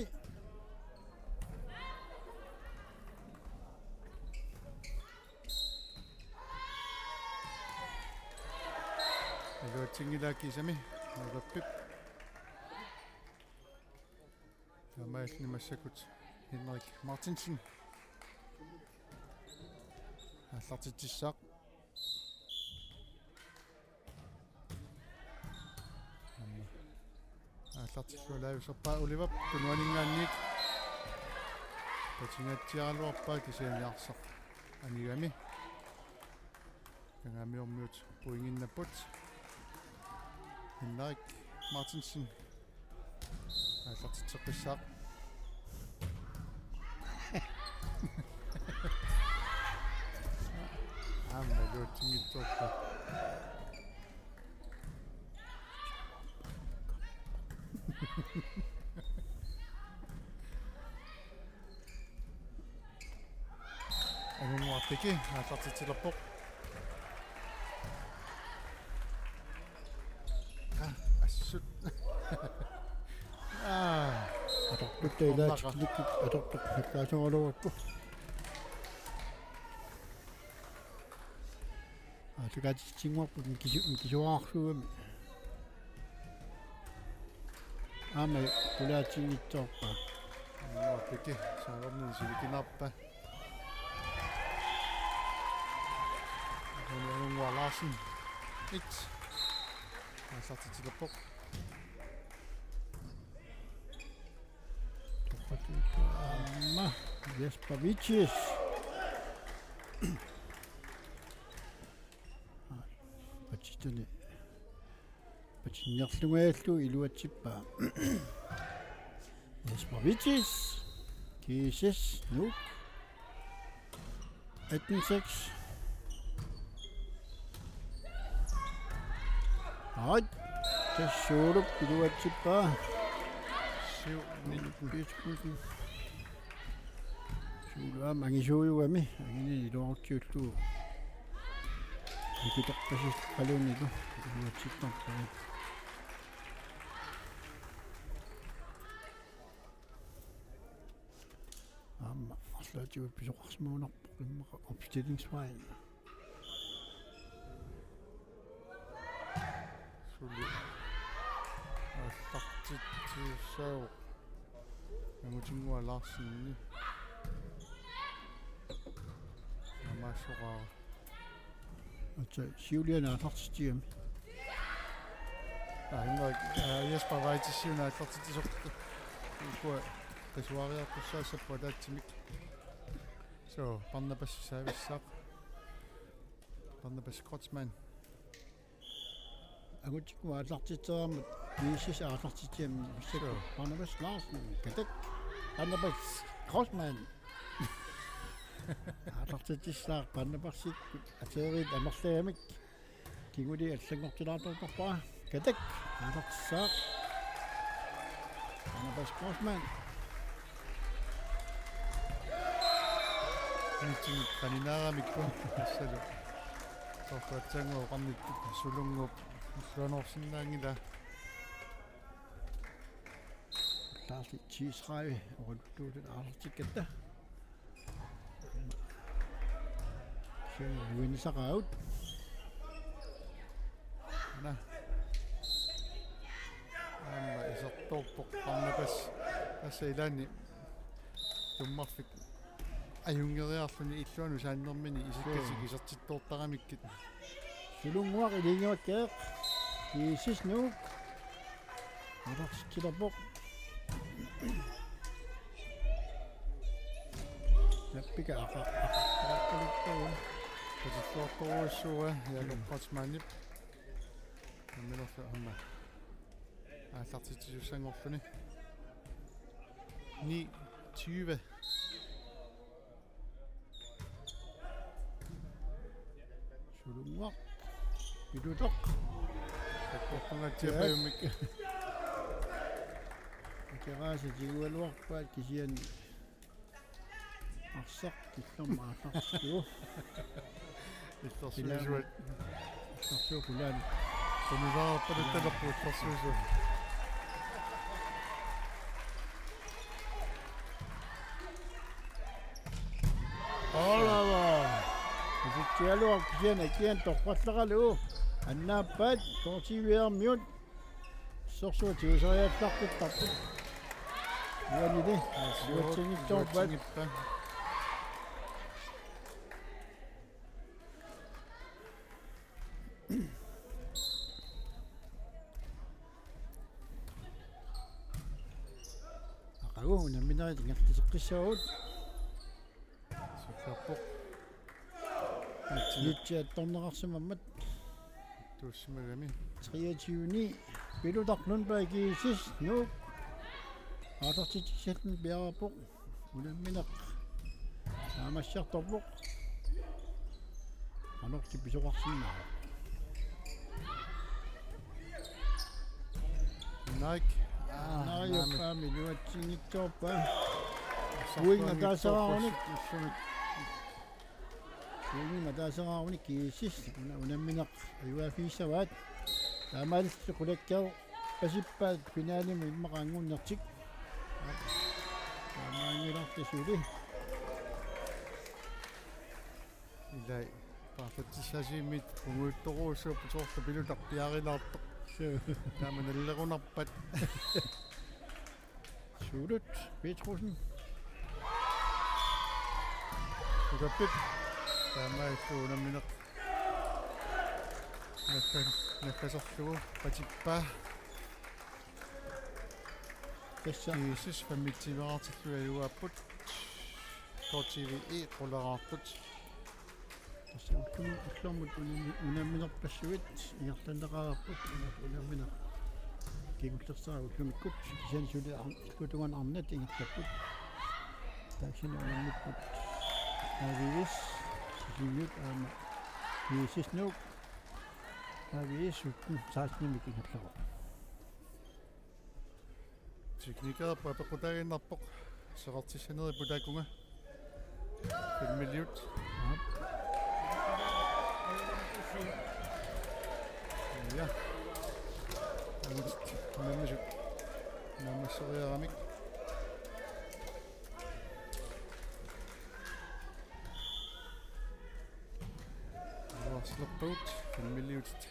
Iluatsinngilaa kiisami Nukappip. Taamaalilluni massakkut Henrik Martinsen aallartitsissaaq. Aallartillugu laajuserpaa Olivap tunuaninngaanniit. Patingaatsiaraluarpaa kisianni arsaq anigami. Kangaamiormiut pointinnapput. Henrik Martinsen aallartitseqqissaaq. Aamma iluatsinngitsoorpoq. Angunnguaq Piki aallartitsilerpoq. Aa, assut. Aa. Atortutta ilaatikkit atortut nakkaasoraluarput. Aa, takaatitsinnguarput mikisu-, mikisuararsuugami. Aamma qulaatinngitsoorpaa. Angunnguaq Piki saagornin sivikinaarpaa. Angunnguaq Larsen. Et. Aallartitsilerpoq. Aamma Jesper Vitsis. Patsituni. Patinnerlungajallu iluatsippaa. Jesper Vitsis. G S S. Nuuk. Atten seks. Ai. Tassa Suulup iluatsippaa. Syv nitten. Piskuten. Suulu aamma angisuujugami. Anginini iluarutsiullugu. Ikitorpasissualunilu. Iluatsittarpaa. Aamma arlaatigut pisoqarsimagunarpoq immaqa opstillingsvejen. Suli aallartitsissaavoq. Angutinnguaq Larsenip. Naammaassoraara. Aatsaat, siuliani aallartitsigami. Aa, Henrik, aa, Jesper Vitsis siuliani aallartitsisoq. Ukua qisuariartussaassapput ataatsimik. So, Barnabas saavissaaq. Barnabas Kreutzmann. Angutinnguaq aallartitsereermat, G S S aallartitsigami. Sure. Barnabas Larsen, katak. Barnabas Kreutzmann. Aallartitsissaaq Barnabasikkut ateeriit amerlagamik. Kingulliit allanngortilaartarpara. Katak. Aallartissaaq. Barnabas Kreutzmann. Nitsin qaninaaramikku. Tassalu. Torratsangu oqarnittut Sulunnguup illuanoorsinnaanngilaa. Taarli T tredive oqaluttuutut aallartikkatta. Siunisaqaavut. Ana. Aamma isertoorpoq Barnabas. Tassa ilaanni tummarfik ajunngeriarluni illuanut saannermini isikkatik isertittoortaramikkit. Sulunnguaq ilinnguakkeeq. G S S Nuuk. Aallartitsilerpoq. Nappika aqa-, aqaqqalikkagun. Patilluartorujussuuvoq Jakob Kreutzmannip. Namminerlu aamma aallartitsisussanngorluni. Ni tyve. Sulunnguaq. Pilutoq. Sakkortungatsiapajummik. Akeraasa tigugaluarpaat kisianni arsaq killormut aallartittugu. Illersuisuat. Illersuisuat kulaani. Tunusaarpaluttarpoq illersuisuat. Olava. Isitsialuaq kisianni akian torrallaralugu. Annaappaat K T V-miut. Sorsuutiusariallaqqittarput. Uanili. Suatsinngitsoorpat. Suatsinngippa. Aqagu unamminerit ingerlateqqissaagut. Sukkarpoq. Nitsi attorneqarsimammat. Tuussimagami. Treogtyve ni. Pilutoq Lundberg G S S Nuuk. Aallartitsissalluni piareerpoq. Unammineq. Naammassiartorpoq. Qanorli pisoqarsinnaava. Naik. Aa, naamik. Naajuppaami iluatsinngitsoorpaa. Uinga taasaraarunik. Uinga taasaraarunik G S S una-, unammineq ajugaaffigisavaat. Taamaalillutik qulakkeerpasippaat finalimi immaqa anngunnertik. Taamaanngilarli suli. Ilai paarlatsissaasimit pungujuttorujussuupput soorlu Pilutoq piarilaartoq. Suu. Taama nallerunarpat. Suulut Petrussen. Utappit. Taamaalillutik unammineq. Nakka-, nakkasorlugu patippaa. Tassa. G S S femogtyve-rartillugit ajugaappaat. K T V E quleraarput. Tassa ullumi-, ullormut unami-, unamminerpassuit ingerlanneqareerput, una-, unammineq kingullersaaq ullumikkut, kisianni suli ar-, illuatungaanut arnat ingerlapput. Taassuma unammipput A V S, Sisimiut aamma G S S Nuuk, A V S sytten seksten-imik ingerlavoq. Teknikerput apeqqutaaginnarpoq. Seqartissanerippoq taakunga. Filmiliut. Aap. Ja. Aamma unammisut. Naammasseriaramik. Aluarsilerpagut filmiliutit.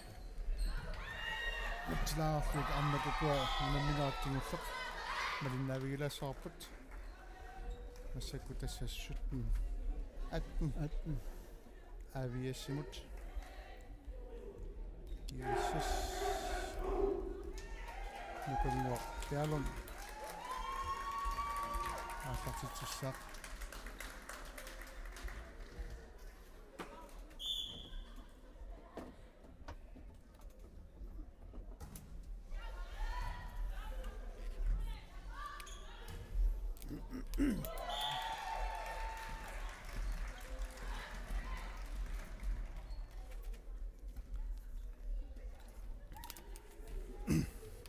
Utsilaarlutik arnat ukua unamminerat kingulleq malinnaavigilaassavarput. Massakkut tassa sytten atten. Atten. A V S-imut. G S S. Nukanngua Bjørlund. Aallartitsissaaq.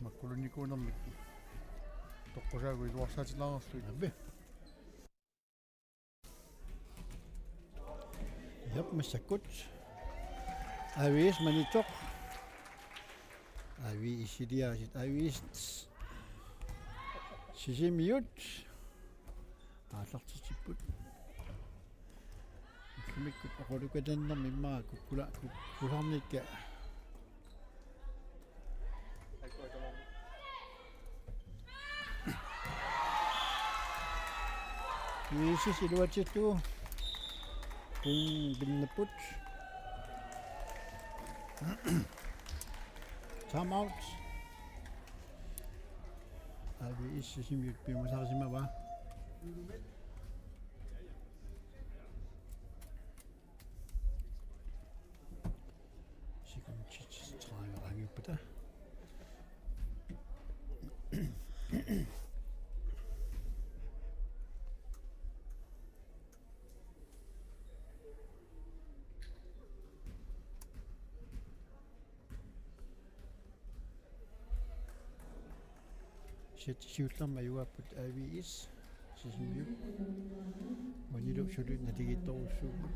Makkulunnikuunermik toqqusaagut iluarsaatilaarlugit. Aap. Jap, massakkut. A V S manitsoq. A V S-iliaasiit, A V S Sisimiut. Aallartitsipput. Ullumikkut oqalukatannarmi immaqa kukkula-, kukkularnikka. Iisis iluatsittugu. Pin-, pinnapput. Time out. A V S Sisimiut piumasarisimavaa. Sekundit tredive qaangiuppata. Set siullermik ajugaapput A V S Sisimiut. Uanilu suli naligiittorujussuupput.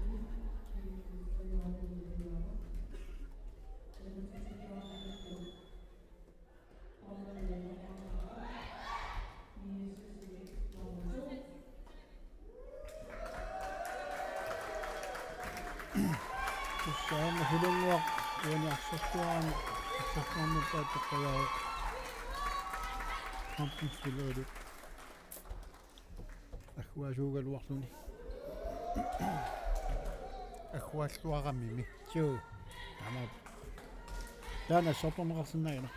Tassa aamma Hulunnguaq uani arsartuarami, arsartuarnuppaat toqqagaavoq. Kampinspillerilu. Agguaasuugaluarluni. Agguaalluaramimi. Suu. Taamaat. Taanna sortorneqarsinnaagina.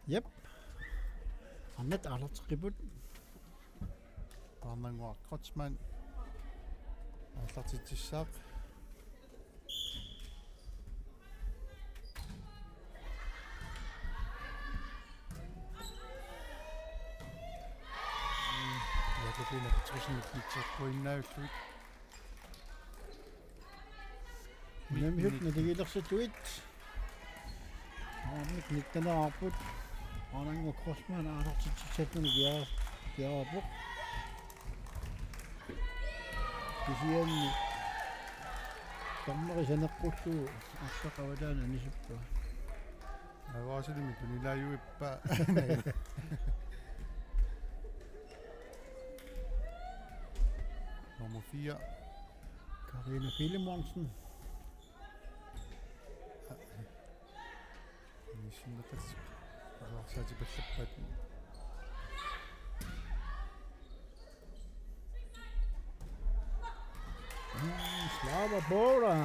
Jep. Arnat aallarteqqipput. Paarnannguaq Kreutzmann aallartitsissaaq. Jakobine Petrussenip nitseqquinnaavillugit. Unammisut naligiilersillutik. Aamma nitteneraarput. Paarnannguaq Kreutzmann aallartitsissalluni kia-, kiaarpoq. Kisianni dommeri saneqqullugu arsaq avataani anisippaa. Ajoraluartumik tunilaajuippaa. Nummer fire. Karina Filemonsen. Missinneqassi. Ajoraluartumik pallappat. Mm, Slava Bola.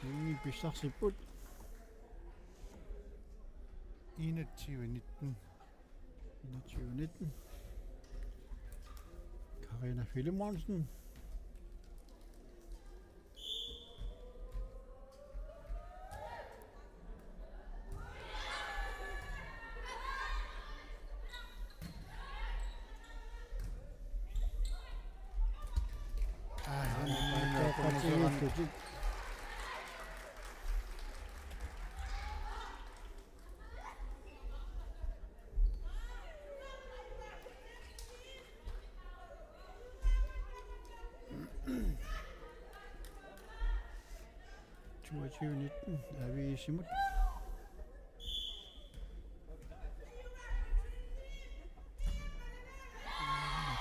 Ini pissarsipput. Enogtyve nitten. Enogtyve nitten. Karina Filemonsen. Toogtyve nitten er vi i Simut.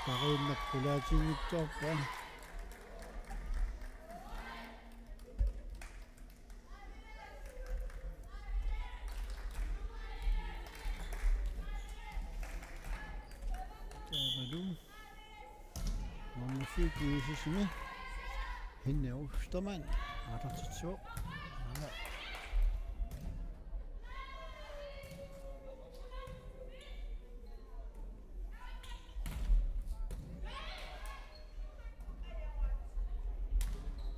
Karina Pulaatinngitsoorpaa. Taavalu nummer syv G S S-imi Henny Ostermann aallartitsivoq.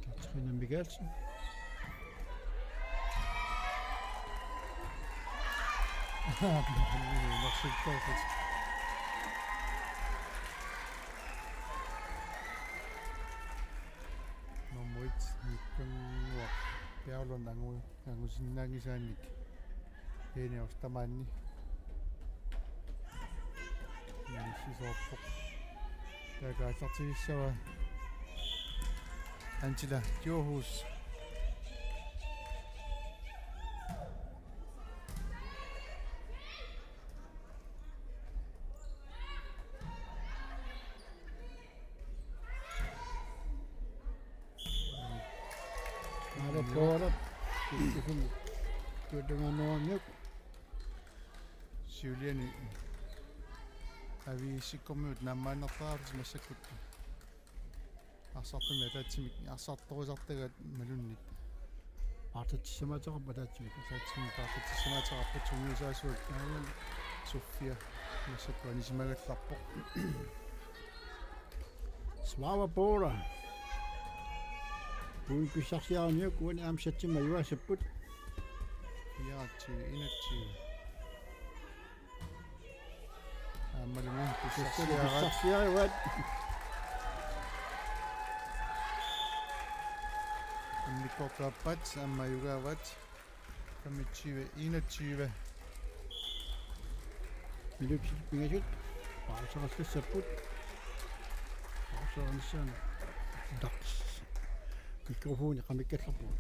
Katrine Mikkelsen. Nummer et, Nikkanguaq Bjerglund angu-, angusinnaanngisaannik. Henny Ostermanni. Inissi soorpoq. Taakaallartigissavaa. Angela Djurhuus. Aana Poorap. Tusum. Tuatunganuarniuk. Siuliani. Aviisikkormiut naammaannartaraarput massakkut. Arsartumik ataatsimik, arsartorisartagaat malunnik. Paartatissamaataqarput ataatsimik. Ataatsimik paartatissamaataqarput sungiusaasuat. Aamma Sofia massakkut anisimagallarpoq. Svava Poora. Puun pissarsiarniuk uani aamma satsimma juaassapput. Fireogtyve enogtyve. Aammalu pissarsiaraat. Pissarsiaraat. Immikkoortup aappaat aamma ajugaavaat. Femogtyve enogtyve. Minutsit pingasut. Pauserissapput. Pauserissaanut. Daks. Mikrofoni qamikkallarpoq.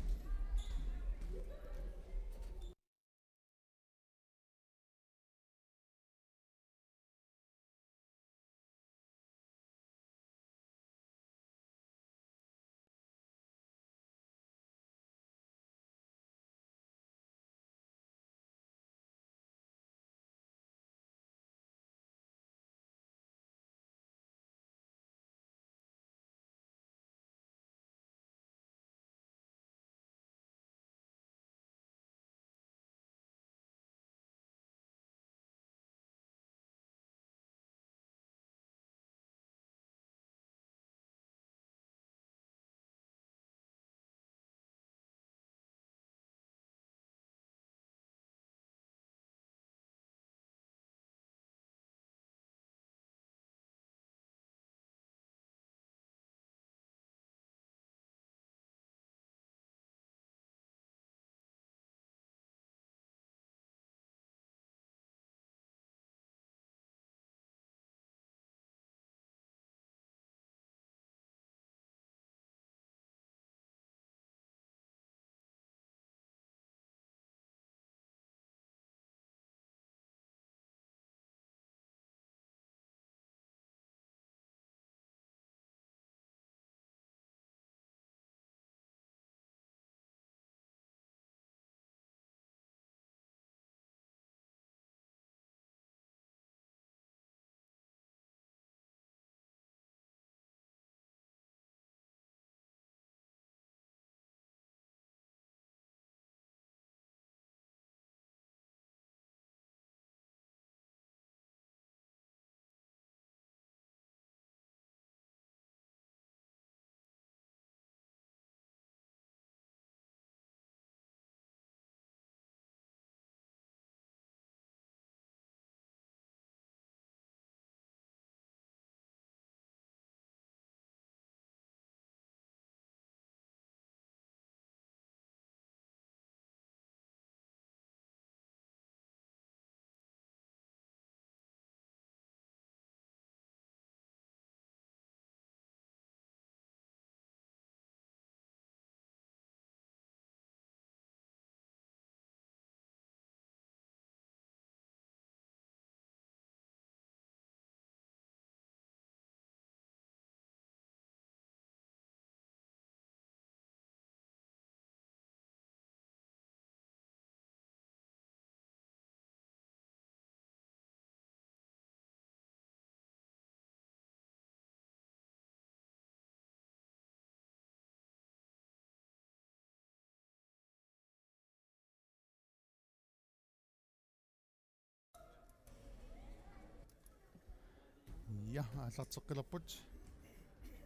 Ja, aallarteqqilerput.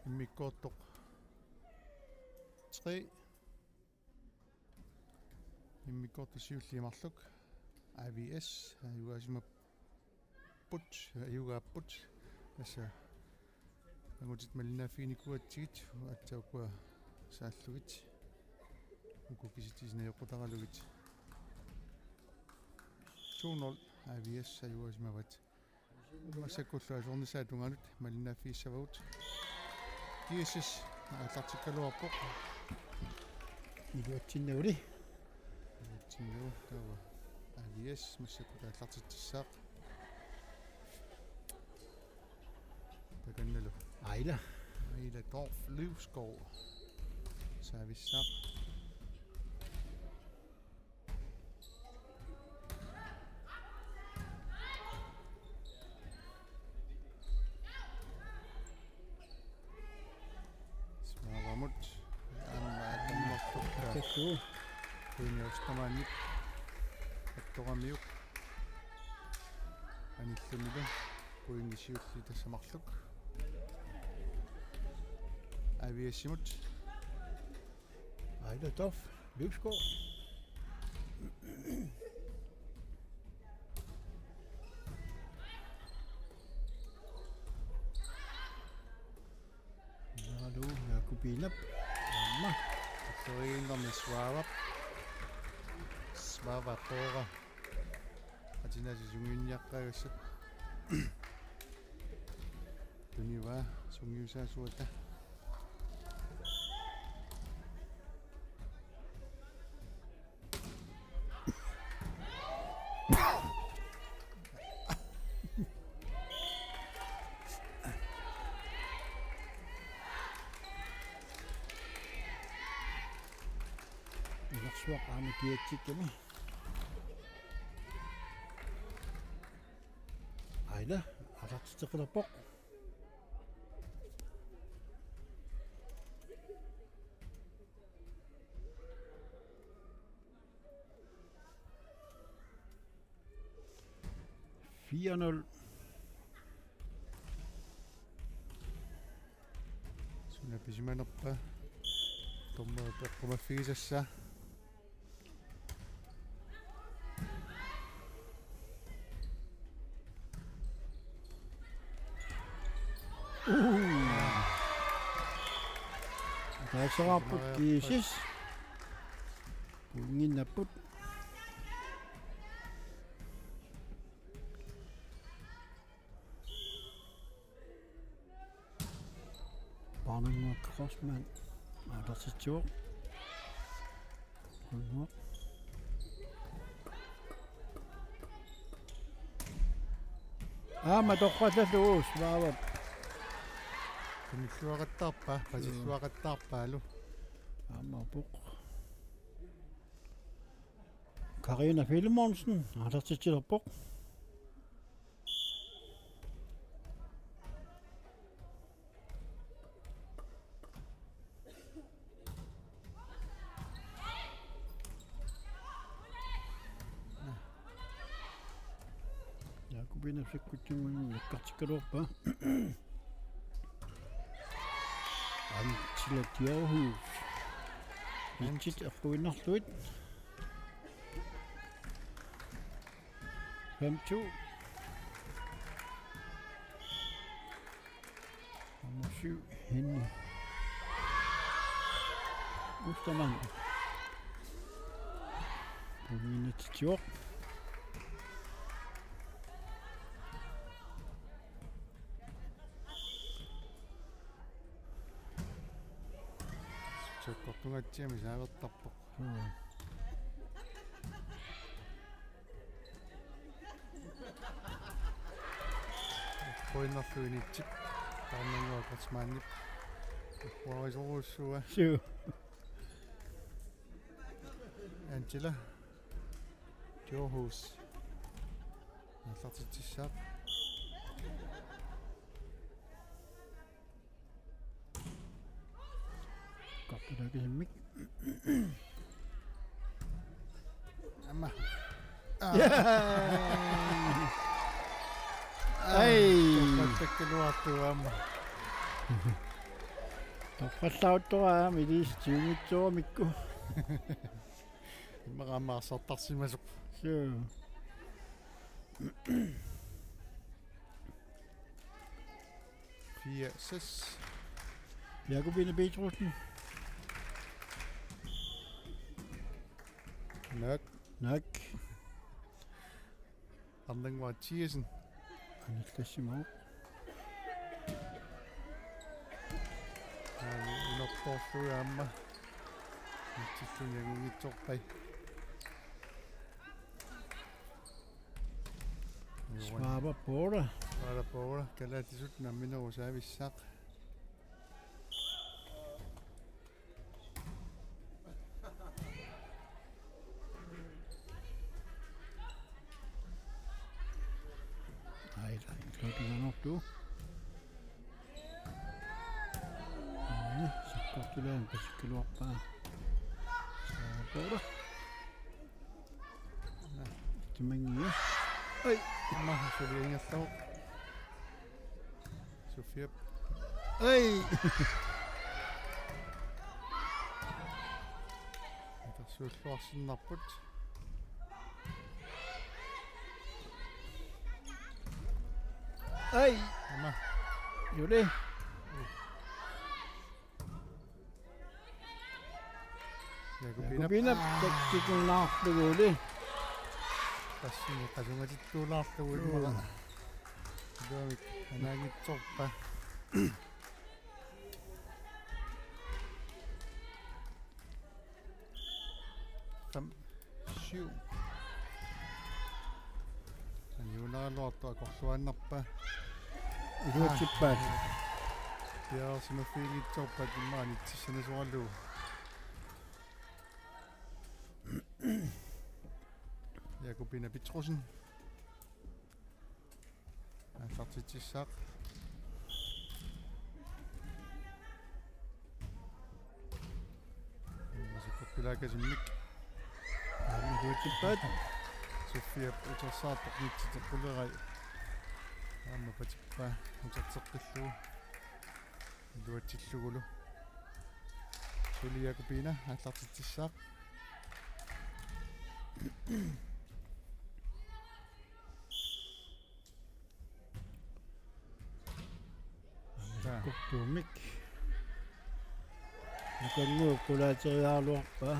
Immikkoortoq tre. Immikkoortoq siulliit marluk. A V S, ajugaasimapput, ajugaapput. Tassa angutit malinnaaffiginikuugatsigit, aatsaat ukua saallugit. Uku kisitsisit najoqqutaralugit. To nul A V S ajugaasimavaat. Massakkullu asernissaa tungaanut malinnaaffiissavagut. G S S Aallartikkaluarpoq. Iluatsinnagu. Iluatsinnagu taava. Alias massakkut aallartitsissaaq. Takannalu. Aila. Aila Dorf Løvskov. Servicesaaq. Smaavamut. Aamma atammerlukka. Takku. Kuini Ostermannip. Attoramiuk. Anillunilu. Kuini siulli tassa marluk. Aviasimut. Aila Toff, Løvskov. Nalu, Jakobinap. Aamma. Toriinnarmi Svaavap. Svaava Poora. Atinaasi sungiunniaqqagassat. Tunivaa sungiusaasuata. Ilarsuaq aamma kiatsikkami. Aila, aallartitseqqilerpoq. Fire nul. Suna pisimanerpa? Dommerit eqqumaffigisassaat. Taaseraarput G S S. Punnginnapput. Barnum Crossman. Aallartitsivoq. Barnum. Aamma torrallallugu Svaavap. Tunilluaqattaarpaa, pasilluaqattaarpaalu. Aamma upoq. Karina Filemonsen, aallartitsilerpoq. Jakobinap sakkutsimut nakkartikkaluarpaa. Antila Djurhuus. Itsit eqquinnarlugu. Fem to. Nummer syv, Henny Ostermann. På mine til Tjork. Tjork, du har tjemmet sig, hvad der på. Hmm. Pointerluinitsit. Taarnannguaq Kreutzmannip. Uorisorujussuaq. Suu. Angela. Johus. Aallartitsissaaq. Kapilakisimmik. Aamma. Ai. Torrattakkaluartoq aamma. Torrallauttoq aamma ilissi tiunngitsoormikku. Immaqa aamma arsartarsimasoq. Suu. Fire seks. Jakobine Petrussen. Nok. Nok. Arnannguaq Mathiassen. Anillassimavoq. Toorlugu aamma. Itsillugu angunngitsoorpai. Svava Pora. Svava Pora, kalaallisut nammineq saavissaq. Ai, ai, klokken er nok, du. Nå, så godt, du lader en passe klogt bare. Så går det. Timangia. Ai. Aamma suliangerlugu. Sofia. Ai. Atorsuulluarsinnarput. Ai. Aamma. Juli. Jakobina. Jakobina taktikunnaarluguli. Tassani qasungatittuulaarlugu immaqa. Iluamik anaanngitsoorpaa. Fem, syv. Anniunaraluartoq akorluinnarpaa. Iluatsippaat. Piareersimaffiginngitsoorpaat immaqa anitsissanasoralugu. Jakobina Petrussen. Aallartitsissaaq. Massakkut pilaakasimmik. Aamma iluatsippaat. Sofia utersaartoq nitsiteqqulerai. Aamma patippaa uterteqqillugu. Iluatsillugulu. Suli Jakobina aallartitsissaaq. Taa. Kuktuumik. Nukannguup qulaateriaraluarpaa.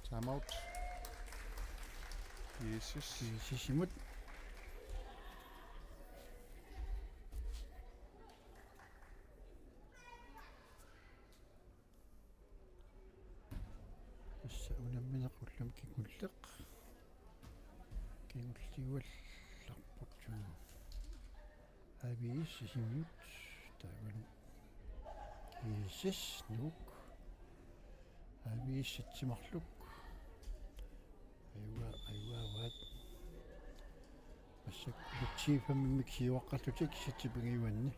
Time out. Jesus. Jesusimut. Tassa unammineq ullumi kingulleq. Kingulliuallarput. Aviis Sisimiut taavalu. G S S Nuuk. Aviis Satsimarluk. Ajua, ajuaavaat. Massakkut T femimik siuaqqallutik satsipingajuanni.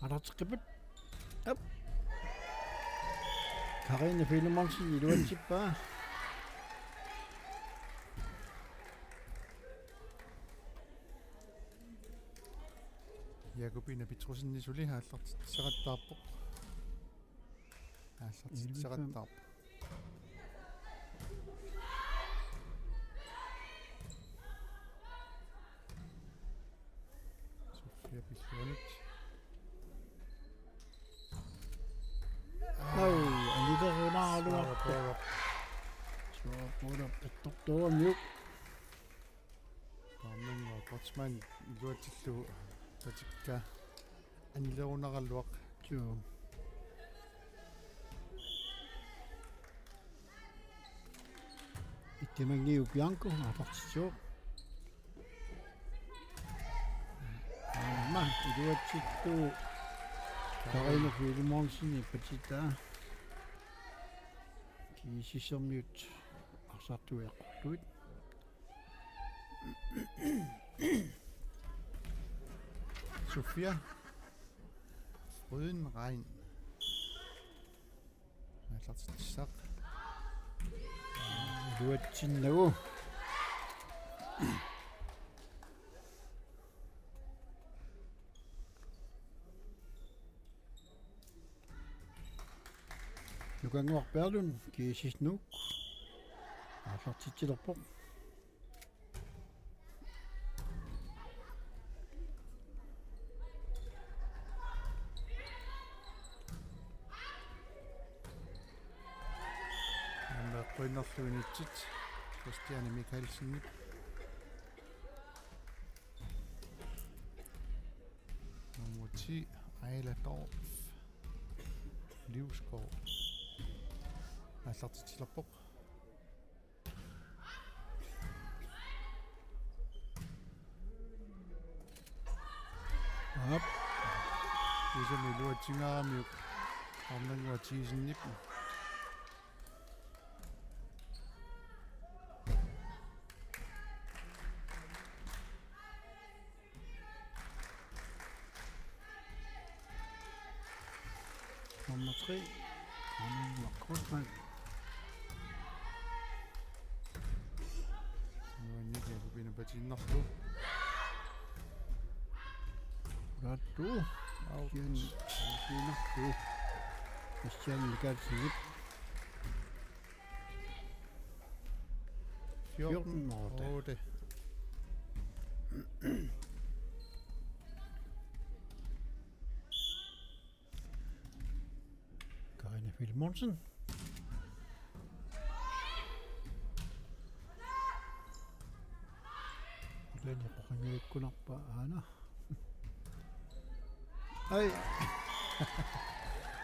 Aallarteqqippoq. Aap. Karina Filemonsen iluatsippaa. Jakobina Petrussenip suli aallartitsisaqattaarpoq. Aallartitsisaqattaarpoq. Sofia pilluanut. Au, anilerunaaruarpoq. Suapuula pittortuumiuk. Taamannga Kreutzmann iluatsillugu patikkaa anilerunaraluaq. Joo. Ittimangiu Bianco aallartitsivoq. Aamma iluatsittuuvoq Karina Filemonsenip patitaa. G S S-ermiut arsartuiaqqulluit. Sofia Frydenrein. Aallartitsissaaq. Iluatsinnagu. Ukanguaq Berlund, G S S Nuuk. Aallartitsilerpoq. Aamma eqquinnarlugu inutsit Christiane Michaelsenip. Nummer ti, Aila Dorf Livsgaard. Aallartitsilerpoq. Aap. Kiisami iluatsingaaramiuk Arnannguaq Thiesenip. Nummer tre, Arnannguaq Kreutzmann. Nuannik Jakob Ina Patiinnarlu. Rattu. Out. Kian Kiinarlu. Christian Michaelsenip. Fjorten. Fjorten otte. Otte. Karina Filemonsen. Ulani qoqangiukkunarpa aana. Ai.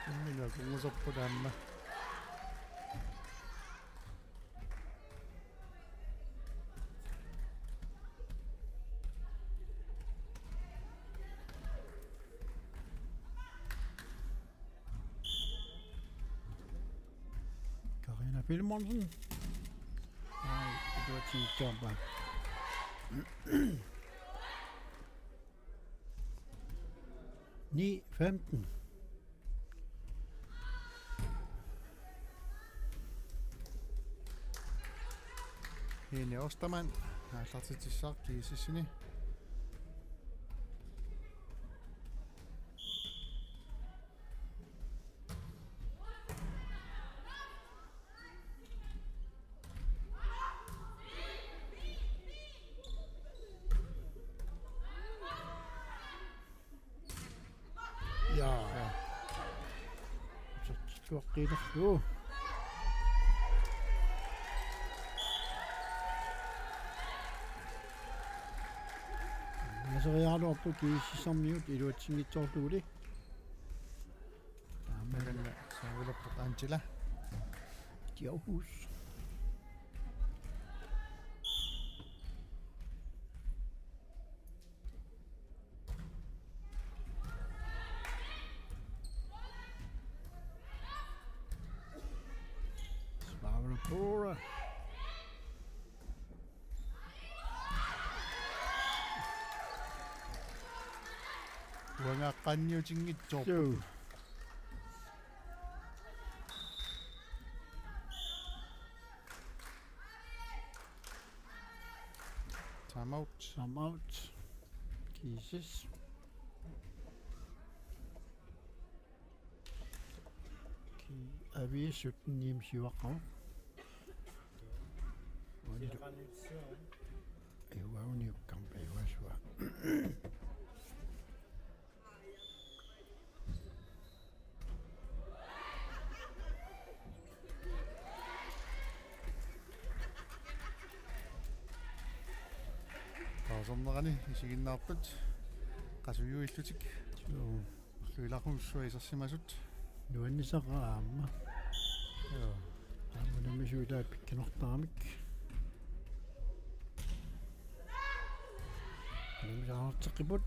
Imminut akornuserput aamma. Karina Filemonsen. Ai, det var Team Jumper. Ni femten. Ine Ostermann, aallartitsissaaq G S S-ini. Ja. Tuaqqinarlu. Naseriaraluarpoq G S S-imiut iluatsinngitsoorluguli. Aamma. Takanna saavilerpoq Angela. Johus. Saavilerpoq. Uangaaqqaanniutinngitsoorput. Suu. Time out. Time out. G S S. Ki-, aviisut niim siuaqqavoq. Iuauniukkamik iuasua. Pausernerani isiginnaartut qasujuillutik. Joo. Ulluilaqussua isersimasut. Nuannisaqaaq aamma. Joo. Aamma unammisut ilaat pikkunartaramik. Unammisut aarteqqipput.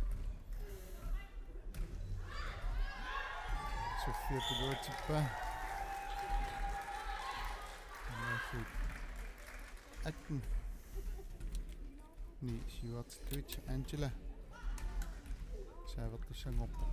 Sofia Piluatsippa. Unammisut atten. Ni siuartillugit Angela. Saavertussanngorpoq.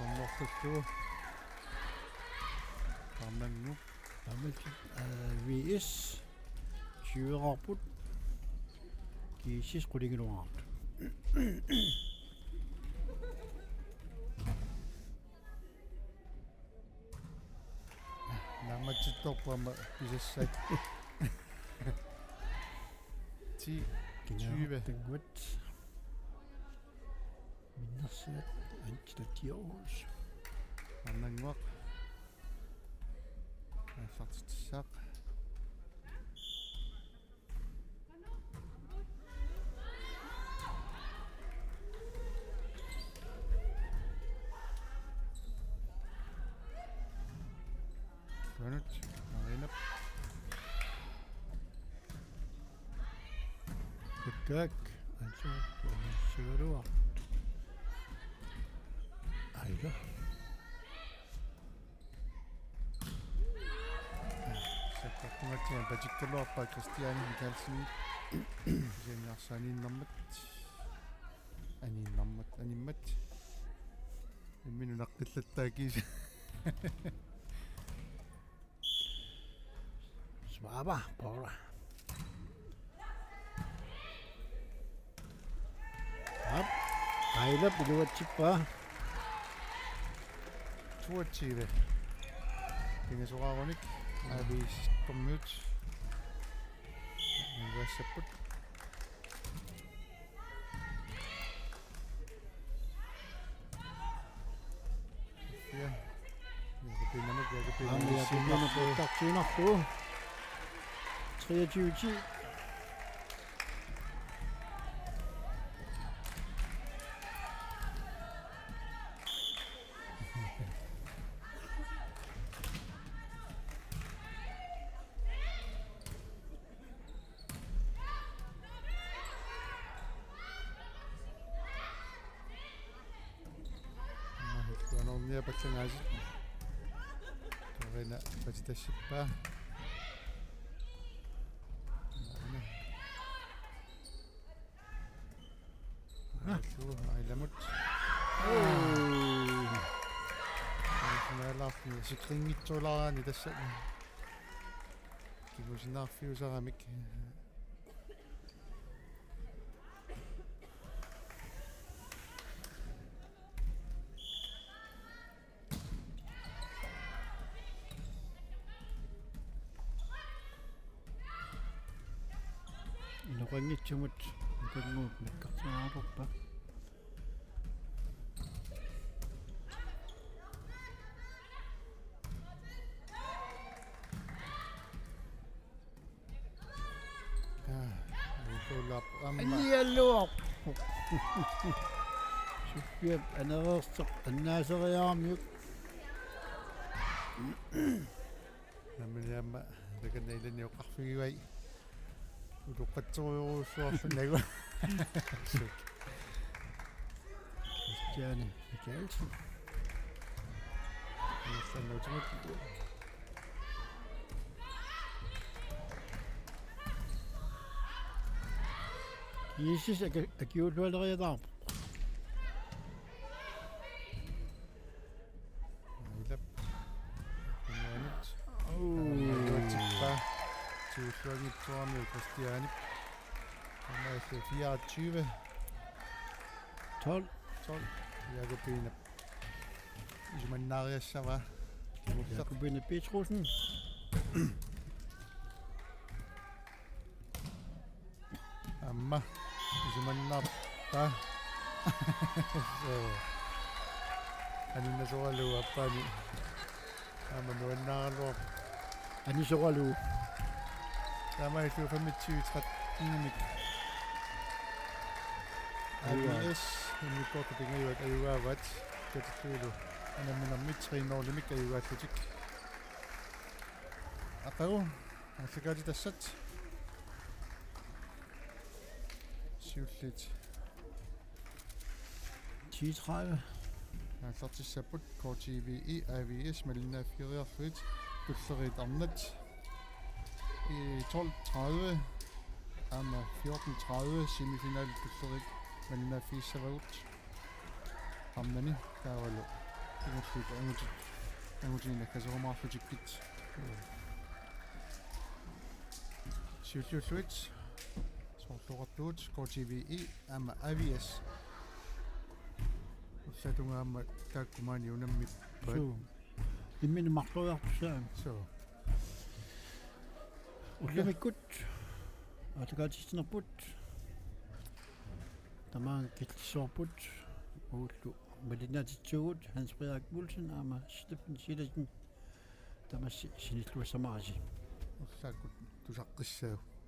Annertullu. Arnannguup. Aamma, øh, V S tyveqarput. G S S qulingiluaqartut. Naammatsittoorput aamma pisassat. Ti, tyve. Kinaartannguat. Minnersiat Antti Tatiaus. Arnannguaq. Aallartitsissaaq. Qanut, Marinap. Kakkaak, altså, sigaluaq. Aila. Sakkortugatsiaq patikkaluarpaa Christian Mikaelsen. Kisianni aniinnarmat. Aniinnarmat, animmat. Imminut naqqillattaaq kiisa. Svava, Paula. Aap, Ailap iluatsippaa. Toogtyve. Pingasoqarunik. Avis Kommune. Iluassapput. Ja. Jakobinamik, Jakobinamik. Aamma Jakobinamik puuttartuinnarlugu. Treogtyve ti. Anornia pallangaasit. Karina patitassippaa. Aamma. Aamma Ailamut. Aamma. Aamma sikrinngitsoorani tassa. Kingusinnaarfiusaramik. Inoqanngitsumut Nukannguup nakkartingaarpaa. Aa, ukulap amma. Annialuaq. Suffiap anereersoq annaaseriaramiuk. Nammineq aamma takanna ilani oqarfigivai. Utoqqatsorujussuarlugu. Christiane Mikaelsen. Iissannuutimut. G S S aki-, akiuullualeriataarpoq. Ailap. Inuanut. Uu. Iluatsippaa. Siulluanngitsuarami Christianip. Aamma fireogtyve. Tolv. Tolv. Jakobine. Isumannaariassavaa. Jakobine Petrussen. Aamma isumannaarpaa. Soo. Aninnasoralugu aappaani. Aamma nuannaaraluarpoq. Anisoralugu. Taamaalillugu femogtyve tretten-imik. Ajugaat. A V S immikkoortut pingajuat ajugaavaat. Katilluilu anamminermi tre nul-imik ajugaallutik. Aqagu. Aallakaatitassat. Siulliit. Ti tredive. Aallartissapput K T V E A V S malinnaaffigiinnarlutik tulleriit arnat. I tolv tredive. Aamma fjorten tredive semifinalit tulleriit malinnaaffigissavagut. Arnani taavalu. Kingulliit angutit, angutiinnakkaserumaarlutikkit. Siulliulluit soorlu oqartugut K T V E aamma A V S. Ullatungaamma taakku maani unammippat. Suu. Imminut marloriartussaagut. Suu. Ullumikkut aallakaatitsinerput tamaanga killissuarput uullu malinnaatitsuugut Hans Frederik Olsen aamma Steffen Silassen. Tamassi sinilluassamarisi. Ullaakkut tusaqqissaagut.